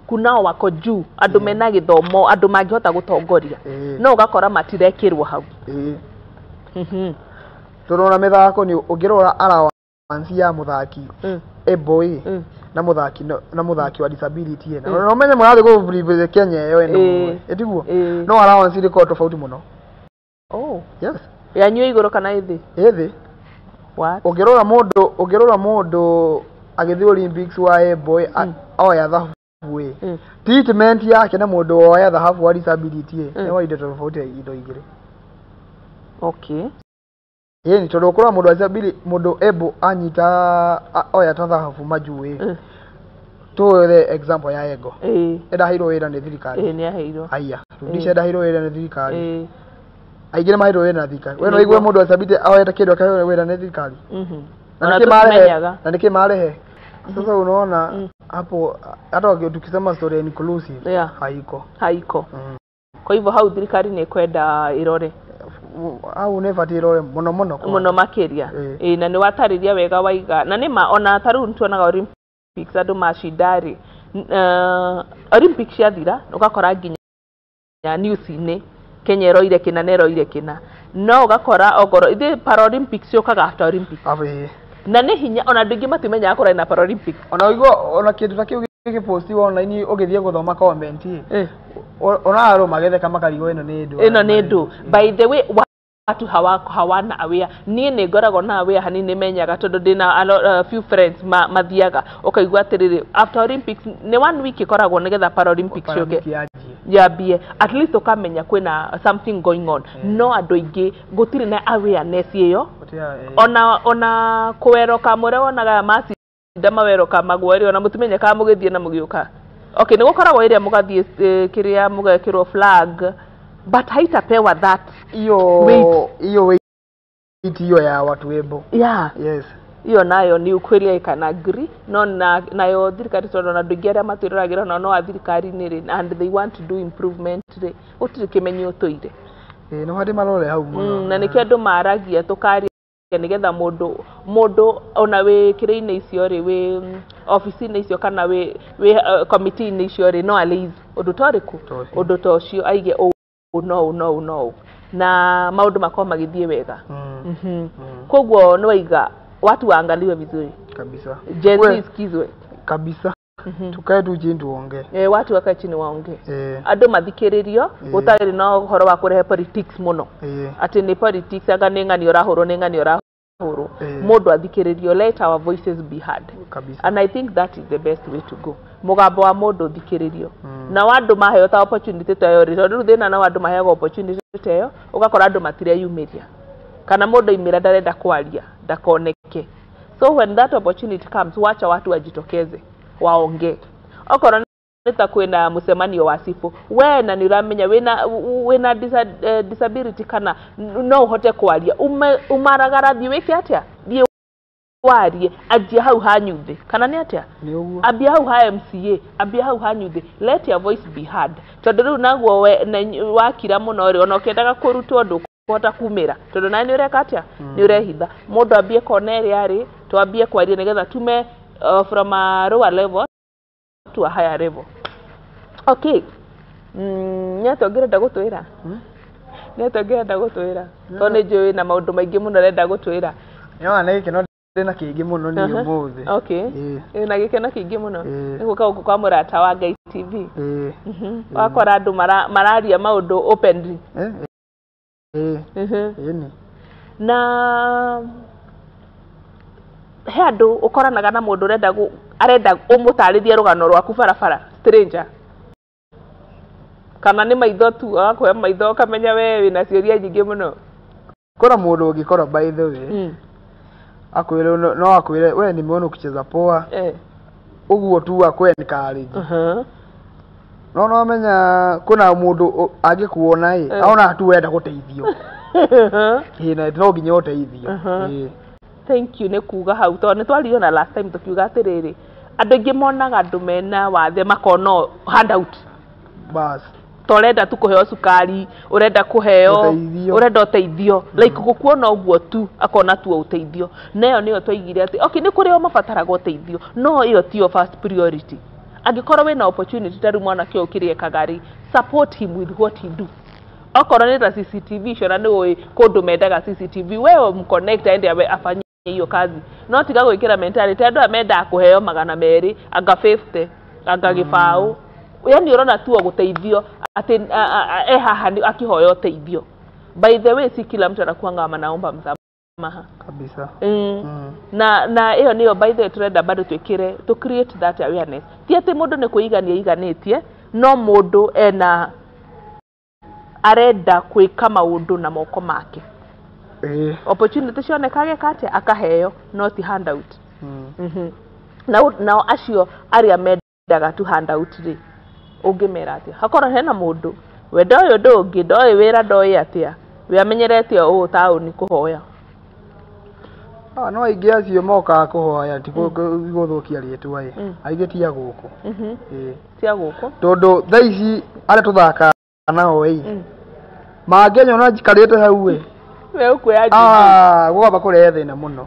kunao wako juu andu mena githomo andu mangihota gutongoria no ugakora matirekirwo hau. Turona mithako ni ungirora allowance ya muthaki eboy na muthaki na muthaki wa disability ena no menye murathi go Kenya iyo eno etiguo no allowance iriko tofauti muno. Oh yes. Yanyu iguru kana ithi? Ithi. What? Ungirora mundu agithii Olympics wa eboy oya thahabu ĩ treatment yake na mundu oya thahabu wa disability ĩ nĩ indo tofauti indo igiri. Okay. Ĩni tondu ukora mundu wa disability mundu ebo anyita oya ta thahabu majuu ĩ tuwe example ya ego ĩraheirwo wĩra nĩ thirikari. Nĩ aheirwo. Aya rudisha ĩraheirwo wĩra nĩ thirikari. Aingĩ nĩ maheirwo wĩra na thirikari. We no igue mũndũ wa disability oete kĩndũ akaheo wĩra nĩ thirikari. Na nĩkĩ marehe? Na nĩkĩ marehe? Sasa unaona hapo hata tukisema story ya inclusive haiko. Haiko. Kwa hivyo hau thirikari nĩ kwenda irore. Au nĩ batiĩ irore mũno mũno. Mũno makĩria. Na nĩ watarĩria wega waiga. Na nĩ ma ona ta rĩu nĩtuonaga Olympics andũ macinda rĩ. Olympics ciathira ũgakora nginya news-inĩ Kenya ĩroire kĩna na ĩroire kĩna. No ũgakora ongorwo ithuĩ Paralympics ciũkaga after Olympics. Na nĩ hinya ona andũ aingĩ matimenyaga kũrĩ na Paralympics. Ona ũigua ona kĩndũ ta kĩu gĩgĩpostiwo online ũgĩthiĩ gũthoma comment ona arũ magetheka makarigwo ĩno nĩ ndũ. Ĩno nĩ ndũ. By the way watu hawana aware. Niĩ nĩ ngoragwo na aware hanini menyaga tondũ ndĩna few friends mathiaga ũkaigua atĩrĩrĩ after Olympics nĩ 1 week ĩkoragwo nĩgetha Paralympics yũke yambie at least ũkamenya kwĩna something going on. No andũ aingĩ gũtirĩ na awareness ĩyo ona kũwero kamũrĩa wonaga macinda mawero kamagwo rĩ ona mũtimenya kana mũgĩthiĩ na mũgĩũka. Okay, nĩ gũkoragwo ĩrĩa mũgathiĩ kĩrĩa mũgekĩrwo flag but haitapewa that iyo weight iyo ya watu ebo. Yeah. Yes. Iyo nayo ni ukweli I can agree no na nayo thirikari tondũ ona andũ aingĩ arĩa matwĩroragĩra ona no a thirikari-inĩ rĩ and they want to do improvement rĩ gũtirĩ kĩmenyi ũtũire. Ĩĩ no harĩ marore hau mũno. Na nĩkĩo andũ maragia tũkaria nĩgetha mũndũ ona wĩ kĩrĩa-inĩ icio rĩ wĩ obici-inĩ icio kana wĩ committee-inĩ icio rĩ no alaise ũndũ ta ũrĩkũ ũndũ ta ũcio aige ũũ no no no na maũndũ makorwo magĩthiĩ wega. Koguo nĩ waiga watu waangaliwe vizuri kabisa. Gen Z isikizwe kabisa. Tukae tu chini tuongee. Watu wakae chini waongee. Andũ mathikĩrĩrio gũtarĩ na ũhoro wa kũrehe politics mũno. Atĩ nĩ politics anga nĩ ng'ani ũrahũrwo nĩ ng'ani ũrahũrwo. Mũndũ athikĩrĩrio, let our voices be heard. Kabisa. And I think that is the best way to go. Mũgambo wa mũndũ ũthikĩrĩrio. Na andũ maheo ta opportunity ta ĩyo rĩ, tondũ rĩu thĩna na andũ maheagwo opportunity ta ĩyo, ũgakora andũ matireyumĩria. Kana mũndũ aimĩra ndarenda kwaria, ndakoneke. So when that opportunity comes, wacha watu wajitokeze, waongee. Okorwo nĩ ta kwĩna mũcemanio wa cibũ, we na nĩ ũramenya wĩna disability kana no ũhote kwaria, umaragara thiĩ wĩke atĩa? Thiĩ warie, anjia hau hanyu thĩ. Kana nĩ atĩa? Ambia hau ha MCA, ambia hau hanyu thĩ. Let your voice be heard. Tondũ rĩu naguo wakira mũno rĩ, ona ũkĩendaga kũrutwo ndũkũhota kumĩra. Tondũ nawe nĩ ũreka atĩa? Nĩ ũrehitha. Mũndũ ambie kona ĩrĩa arĩ, twambie kwaria nĩgetha tume from a lower level to a higher level. Okay. Nĩ atĩa ũngĩrenda gũtwĩra? Nĩ atĩa ũngĩrenda gũtwĩra? Tondũ nĩ njũĩ na maũndũ maingĩ mũno ũrenda gũtwĩra. Nĩwona nĩ gĩkeno ndĩna kĩingĩ mũno niĩ ũmũthĩ. Okay. Na gĩkeno kĩingĩ mũno. Nĩ gũka gũkũ kwa mũrata wa Ngai TV. Wakora andũ mararia maũndũ openly. Na he andũ ũkoranaga na mũndũ ũrenda arenda ũmũtarĩrie rũgano rwaku barabara, stranger. Kana nĩ maitho tu, agakũhe maitho ũkamenya we wĩna ciũria nyingĩ mũno. Kora mũndũ ũngĩkora by the way, akwĩre no akwĩre we nimeona ukicheza poa. Ũguo tu akwe encourage. No no menya kuna mũndũ angĩkuona ĩ, aona tu wenda gũteithio. Ĩ na no nginya ũteithio. Thank you nĩ kuga hau tondũ nĩ twaririo na last time tũkiuga atĩrĩrĩ andũ aingĩ monaga andũ mena wathe makona handout. Bas. Ta ũrenda tu kũheo cukari, ũrenda kũheo, ũrenda ũteithio. Like gũkuona ũguo tu akona tu ũteithio. Na ĩyo nĩyo twaigire atĩ okay nĩ kũrĩ o mabataraga ũteithio, no ĩyo tiyo first priority. Angĩkorwo wĩna opportunity ta rĩu mwanake ũyũ kĩrĩa ekaga rĩ, support him with what he do. Okorwo nĩ ta CCTV icio na nĩ ũĩ kũndũ mendaga CCTV, wewe mconnect aende afanye hiyo kazi. No tiga gwĩkĩra mentality andũ aya mendaga kũheo 200 anga 50 anga gĩbaũ. Yani ũrona tu gũteithio atĩ e haha akĩhoya ũteithio. By the way, si kila mtu anakuanga anaomba msamaha. Kabisa. Na ĩyo nĩyo by the way tũrenda bado twĩkĩre to create that awareness. Ti atĩ mũndũ nĩ kwĩigania iganĩtie, no mũndũ ena arenda kwĩka maũndũ na moko make. Opportunity cionekage atĩa akaheo, no ti handout. Nao acio arĩa mendaga tu handout rĩ, ũngĩmera atĩa? Hakorwo hena mũndũ we ndoĩ ũndũ ũngĩ, ndoĩ wĩra, ndoĩ atĩa, we amenyerete o ũũ taũni kũhoya. No aingĩ acio mokaga kũhoya ti gũthũkia rĩtwa ĩ, aingĩ ti a gũkũ. Ti a gũkũ tondũ thaa ici arĩa tũthakaga nao ĩ, mangĩnyona njikarĩte hau ĩ, we ũkuoya njigi. Gũkamba kũrehe thĩna mũno.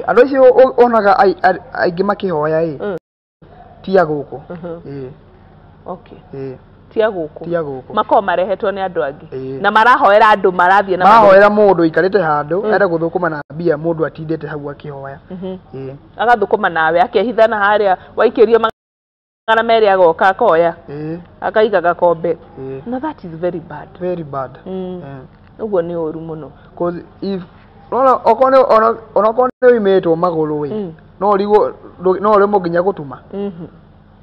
Andũ acio onaga aingĩ makĩhoya ĩ, ti a gũkũ. Okay. Ti a gũkũ. Ti a gũkũ. Makoragwo marehetwo nĩ andũ angĩ. Na marahoera andũ marathiĩ na marahoera mũndũ ũikarĩte handũ, enda gũthũkũma na mbia mũndũ atindĩte hau akĩhoya. Agathũkũma nawe akehithana harĩa waikĩrio 200 agoka akoya. Akaiga gakombe. Na that is very bad. Very bad. Ũguo nĩ ũru mũno. Cause if onokorwo nĩ ũimĩtwo magũrũ ĩ, no ũrigwo no ũremwo nginya gũtuma.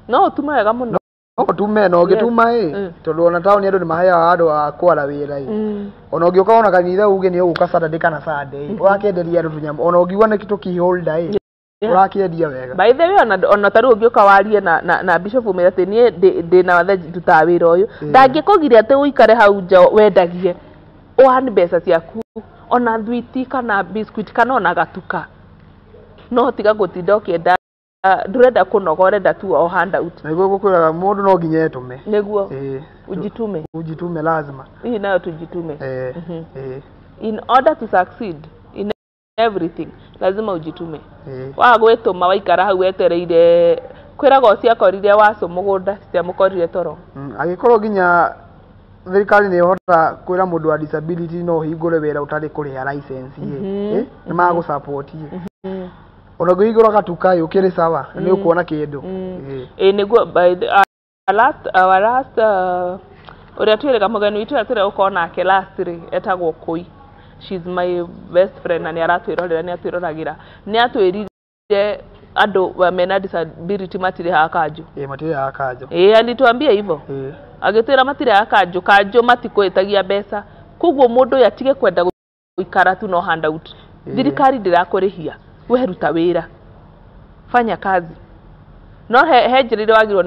No ũtume wega mũno. No ũtume na ũngĩtuma ĩ, tondũ ona taũni andũ nĩ maheaga andũ a kwara wĩra ĩ. Ona ũngĩũka ona kanitha uge nĩ ũgũka Saturday kana Sunday, ũrakĩenderia andũ tũnyamũ, ona ũngiuga nĩ tũ holder ĩ, ũrakĩendia wega. By the way, ona ta rĩu ũngĩũka warie na bishop ũmwĩre atĩ niĩ ndĩna wathe ndutaga wĩra ũyũ, ndangĩkũgiria atĩ ũikare hau nja wendagie, ũhane mbeca ciaku, ona thwiti kana biscuit kana ona gatuka. No tiga gũtinda ũkĩenda ndũrenda kũnoga, ũrenda tu o handout. Nĩguo gũkwĩraga mũndũ no nginya etũme. Nĩguo ujitume. Ujitume lazima. Hii nayo tujitume. In order to succeed in everything lazima ujitume. Waga gwĩtũma waikara hau wetereire kwĩragwo ciakorire wacu mũgũnda citiamũkorire toro. Angĩkorwo nginya thirikari nĩ ĩhota kwĩra mũndũ wa disability no ũhingũre wĩra ũtarĩ kũrĩha license ĩ, nĩ magũ support ĩ. Ona ũngĩhingũra gatuka ĩ ũkĩrĩ sawa, nĩ ũkuona kĩndũ. Ĩ nĩguo by the our last ũrĩa twĩrĩga mũgeni witũ ũrĩa tũrĩa gũkorwo nake last rĩ etagwo Kũi. She's my best friend na nĩ aratwĩrorera, nĩ atwĩroragĩra. Nĩ atwĩrire andũ mena disability matirĩhaga kanjũ. Ĩ matirĩhaga kanjũ. Ĩ alituambia hivyo. Agĩtwĩra matirĩhaga kanjũ, kanjũ matikwĩtagia mbeca. Koguo mũndũ ũyũ atige kwenda gũikara tu no handout. Thirikari ndĩrakũrĩhia, we ruta wĩra. Fanya kazi. No he njĩra iria wagĩrĩirwo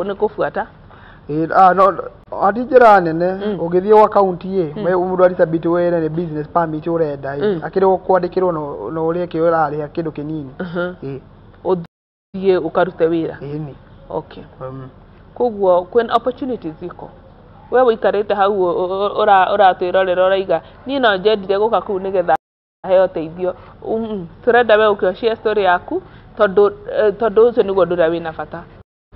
nĩ kũbuata. No ati njĩra nene ũngĩthiĩ gwa kaunti ĩ, mũndũ wa disability wĩre nĩ business permit ũrenda ĩ, akĩrĩ kwandĩkĩrwo no ũrĩe kĩ ũrarĩha kĩndũ kĩnini. Ũthiĩ ũkarute wĩra. Ĩni. Okay. Koguo kwĩna opportunities iko. We wĩikarĩte hau ũratwĩrorera ũraiga niĩ no njendire gũka kũu nĩgetha heo ũteithio. Tũrenda we ũke share story yaku tondũ tondũ ũcio nĩguo ũndũ ũrĩa wĩna bata.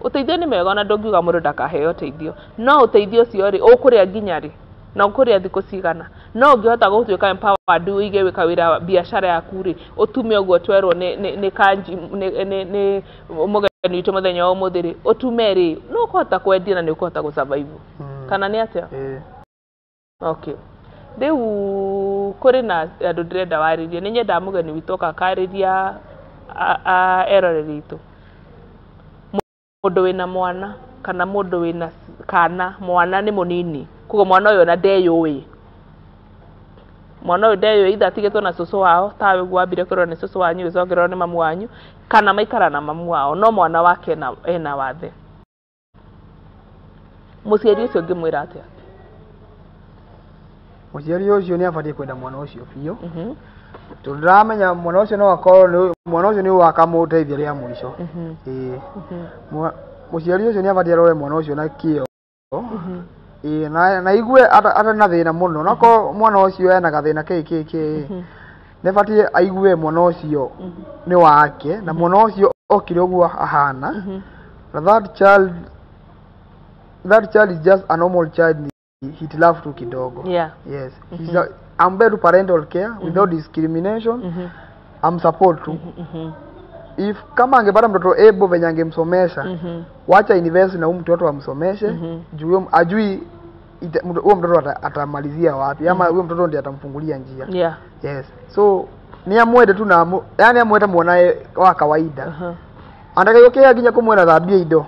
Ũteithio nĩ mwega ona ndũngiuga mũndũ ndakaheo ũteithio, no ũteithio ũcio rĩ ũkũrĩa nginya rĩ na ũkũrĩa thikũ cigana. No ũngĩhota gũtuĩka empowered ũige wĩka wĩra biacara yaku rĩ, ũtume ũguo twerwo nĩ kanji nĩ mũgeni witũ mũthenya wa ũmũthĩ rĩ, ũtume rĩ no ũkũhota kwendia na nĩ ũkũhota gũ survive. Kana nĩ atĩa? Okay. Rĩu kũrĩ na andũ ndĩrenda warĩrie, nĩ nyendaga mũgeni witũ oka akarĩria eroreri aitũ. Mũndũ wĩna mwana kana mũndũ wĩna kana mwana nĩ mũnini, koguo mwana ũyũ ona ndeyũĩ. Mwana ũyũ ndeyũĩ either atigĩtwo na cũcũ wao tawe ũguo wambire kũrerwo nĩ cũcũ wanyu ũgĩcokererwo nĩ mamu wanyu, kana maikara na mamu wao no mwana wake ena wathe. Mũciari ũcio ũngĩmwĩra atĩa? Mũciari ũcio nĩ abatiĩ kwenda mwana ũcio biũ. Tondũ ndĩramenya mwana ũcio no akorwo mwana ũcio nĩ wakamũteithia rĩa mũico. Mũciari ũcio nĩ abatiĩ arore mwana ũcio na kĩo. Na igue atarĩ na thĩna mũno. No korwo mwana ũcio ena gathĩna kĩ nĩ abatiĩ aigue mwana ũcio nĩ wake na mwana ũcio okire ũguo ahana. Na that child is just a normal child. Hitilafu tu kidogo. Yeah. Yes. He's I'm better parental care without discrimination. I'm support tu. If kama angepata mtoto able venye angemsomesha, wacha invest na huyu mtoto amsomeshe, juu ajui huyo mtoto atamalizia wapi ama huyo mtoto ndiye atamfungulia njia. Yeah. Yes. So ni amwende tu na yani amwende mwanae wa kawaida. Anataka yoke nginya kumwena thambia indo.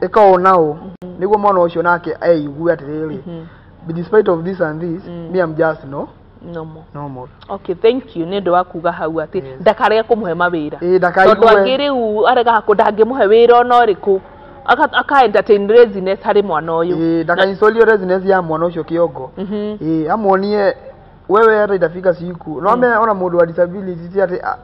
Eka nao niguo mwana ũcio nake aigue atiriri, despite of this and this, me I'm just no normal. Normal. Okay, thank you. Nĩ ũndũ wa kuga hau atĩ ndakarege kũmũhe mawĩra. Tondũ angĩ rĩu arega ndangĩmũhe wĩra ona ũrĩkũ, aka entertain laziness harĩ mwana ũyũ. Ndaka install laziness ya mwana ũcio kĩongo. Amuonie wewe hata itafika siku. No ame ona mũndũ wa disability ti atĩ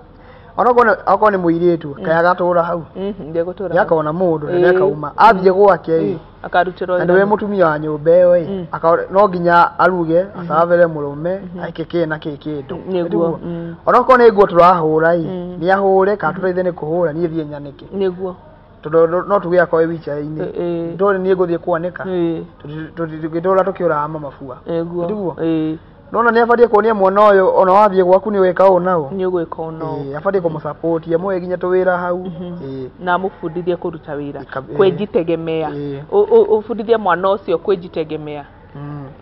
onakorwo nĩ mũirĩtu kaya agatũra hau. Ndegũtũra. Nĩakona mũndũ na nĩakauma athiĩ gwake ĩ akarutĩrwo na nĩwe mũtumia wa nyũmba ĩyo ĩ no nginya aruge acavere mũrũme eke kĩ na kĩ kĩndũ. Nĩguo. Onakorwo nĩ nguo tũrahũra ĩ nĩ ahũre kana tũteithie nĩ kũhũra niĩ thiĩ nyanĩke. Nĩguo. Tondũ no tuge akorwo wheelchair-inĩ ndũrĩ niĩ ngũthiĩ kwanĩka tũngĩtũra tũkĩũraga mabua. Nĩguo. Nona nĩ abatiĩ kuonia mwana ũyũ ona wathiĩ gwaku nĩ wĩka ũũ na ũũ. Nĩ ũgwĩka ũũ na ũũ. Abatiĩ kũmũsupport amũhe nginya tũwĩra hau. Na amũbundithie kũruta wĩra, kwĩjitegemea. Ũbundithie mwana ũcio kwĩjitegemea.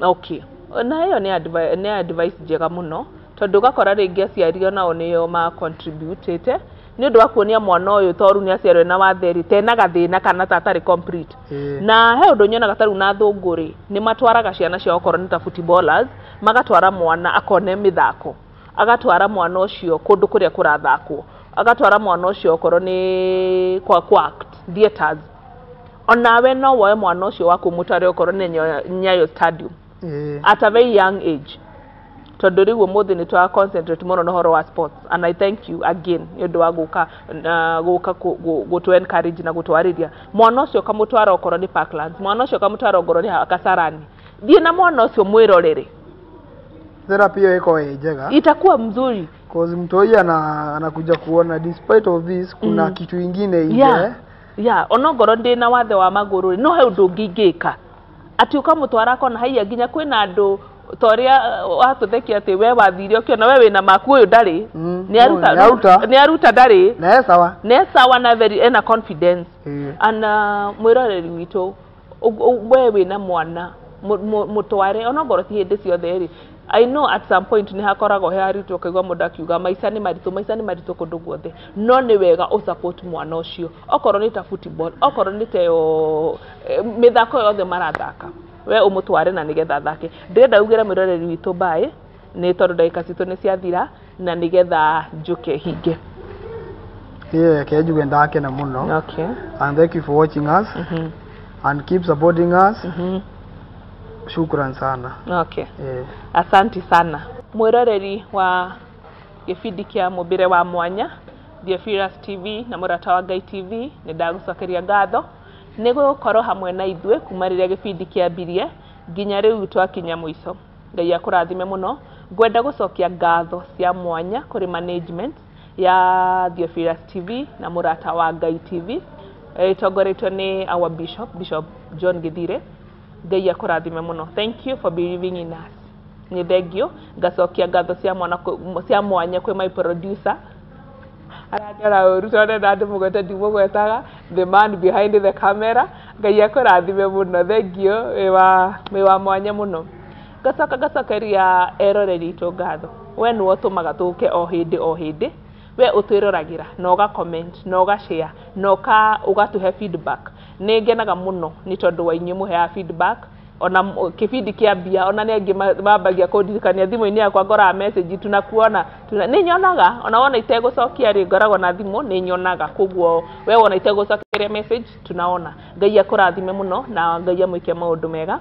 Okay. Na ĩyo nĩ advice njega mũno tondũ ũgakora rĩngĩ aciari onao nĩo ma contributĩte nĩ ũndũ wa kuonia mwana ũyũ toru nĩ aciarwo na wathe rĩ tena gathĩna kana ta atarĩ complete. Na he ũndũ nyonaga ta rĩu na athũngũ rĩ nĩ matwaraga ciana ciao okorwo nĩ ta footballers, magatwara mwana akone mĩthako, agatwara mwana ũcio kũndũ kũrĩa kũrathakwo, agatwara mwana ũcio okorwo nĩ kwa act theaters. Onawe no woe mwana ũcio waku mũtware okorwo nĩ Nyayo Stadium at a very young age. Tondũ rĩu ũmũthĩ nĩ twa concentrate mũno na ũhoro wa sports, and I thank you again nĩ ũndũ wa gũka na gũka gũtũ encourage na gũtwarĩria. Mwana ũcio ũkamũtwara okorwo nĩ Parklands, mwana ũcio ũkamũtwara okorwo nĩ Kasarani, thiĩ na mwana ũcio mwĩrorere. Therapy hiyo iko njega, itakuwa mzuri. Cause mtoi anakuja kuona despite of this kuna kitu ingine nje. Yeah, onongorwo ndĩ na wathe wa magũrũ, no he ũndũ ũngĩ ingĩka atĩ ũkamũtwara akona haiya nginya kwĩna andũ ta ũrĩa watũthekia atĩ we wathire ũkĩona we wĩna maku ũyũ ndarĩ. Nĩ aruta ndarĩ na sawa, nĩ sawa na very ena confidence. And mwĩroreri witũ, we wĩna mwana mũtware onongorwo ti hĩndĩ ciothe rĩ. I know at some point nĩ hakoragwo he haritũ, ũkaigua mũndũ akiuga maica nĩ maritũ, maica nĩ maritũ kũndũ guothe, no nĩ wega ũsupport mwana ũcio, okorwo nĩ ta football, okorwo nĩ ta ĩyo mĩthako yothe marathaka, we ũmũtware na nĩgetha athake. Ndĩrenda ugĩre mwĩroreri witũ bye, nĩ tondũ ndagĩka citũ nĩ ciathira na nĩgetha njũke hinge. Niĩ reke njuge ndakena mũno. Okay. And thank you for watching us and keep supporting us. Shukran sana. Okay. Asanti sana. Mwĩroreri wa gĩbindi kĩa Mũmbĩre wa Mwanya, Theophilus TV na Mũrata wa Ngai TV, nĩ ndagũcokeria ngatho nĩ gũkorwo hamwe na ithuĩ kuma rĩrĩa gĩbindi kĩambirie nginya rĩu twakinya mũico. Ngai akũrathime mũno. Ngwenda gũcokia ngatho cia mwanya kũrĩ management ya Theophilus TV na Mũrata wa Ngai TV, ĩtongoretio nĩ our Bishop, Bishop John Githire. Ngai akũrathime mũno. Thank you for believing in us. Nĩ thengio. Ngacokia ngatho cia mwana cia mwanya kwĩ my producer, arandora ũru tondũ nda ndĩmũgwete ndimũgwetaga, the man behind the camera. Ngai akũrathime mũno, thengio, wĩ wa mwanya mũno. Ngacoka ngacokeria eroreri itũ ngatho, we nĩwe ũtũmaga tũke o hĩndĩ o hĩndĩ, we ũtwĩroragĩra na ũga comment na ũga share na ũgatũhe feedback. Nĩ ngenaga mũno nĩ tondũ wa inyuĩ mũheaga feedback. Ona kĩbindi kĩambia ona nĩ angĩ mambagia kũndirikania thimũ-inĩ yakwa, ngoraga message tunakuona nĩ nyonaga, ona wona itegũcokia rĩ, ngoragwo na thimũ nĩ nyonaga, koguo we wona itegũcokeria message tunaona. Ngai akũrathime mũno na Ngai amwĩke maũndũ mega.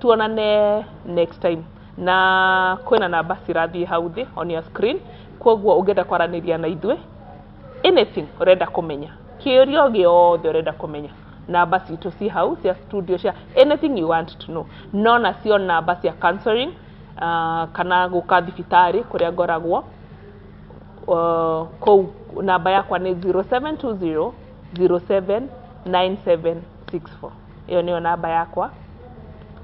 Tuonane next time, na kwĩna namba cirathiĩ hau thĩ on your screen, koguo ũngĩenda kwaranĩria na ithuĩ anything ũrenda kũmenya, kĩũria gĩothe ũrenda kũmenya, namba citũ ci hau cia studio cia anything you want to know. No nacio namba cia counseling, kana gũka thibitarĩ kũrĩa ngoragwo, kũu namba yakwa nĩ 0720 079764. Ĩyo nĩyo namba yakwa,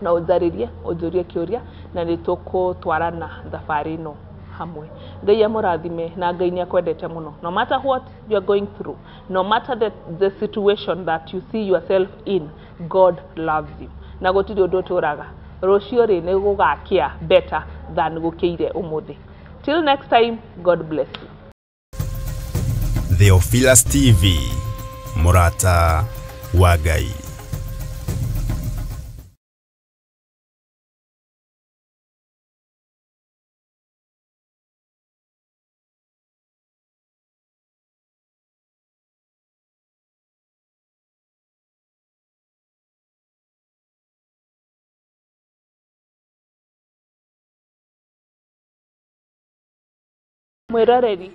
na ũnjarĩrie ũnjũrie kĩũria na nĩ tũkũtwarana thabarĩ ĩno hamwe. Ngai amũrathime na Ngai nĩ akwendete mũno. No matter what you are going through, no matter the situation that you see yourself in, God loves you. Na gũtirĩ ũndũ ũtũraga. Rũciũ rĩ nĩ gũgakĩa better than gũkĩire ũmũthĩ. Till next time, God bless you. Theophilus TV, Mũrata wa Ngai. Mwĩroreri.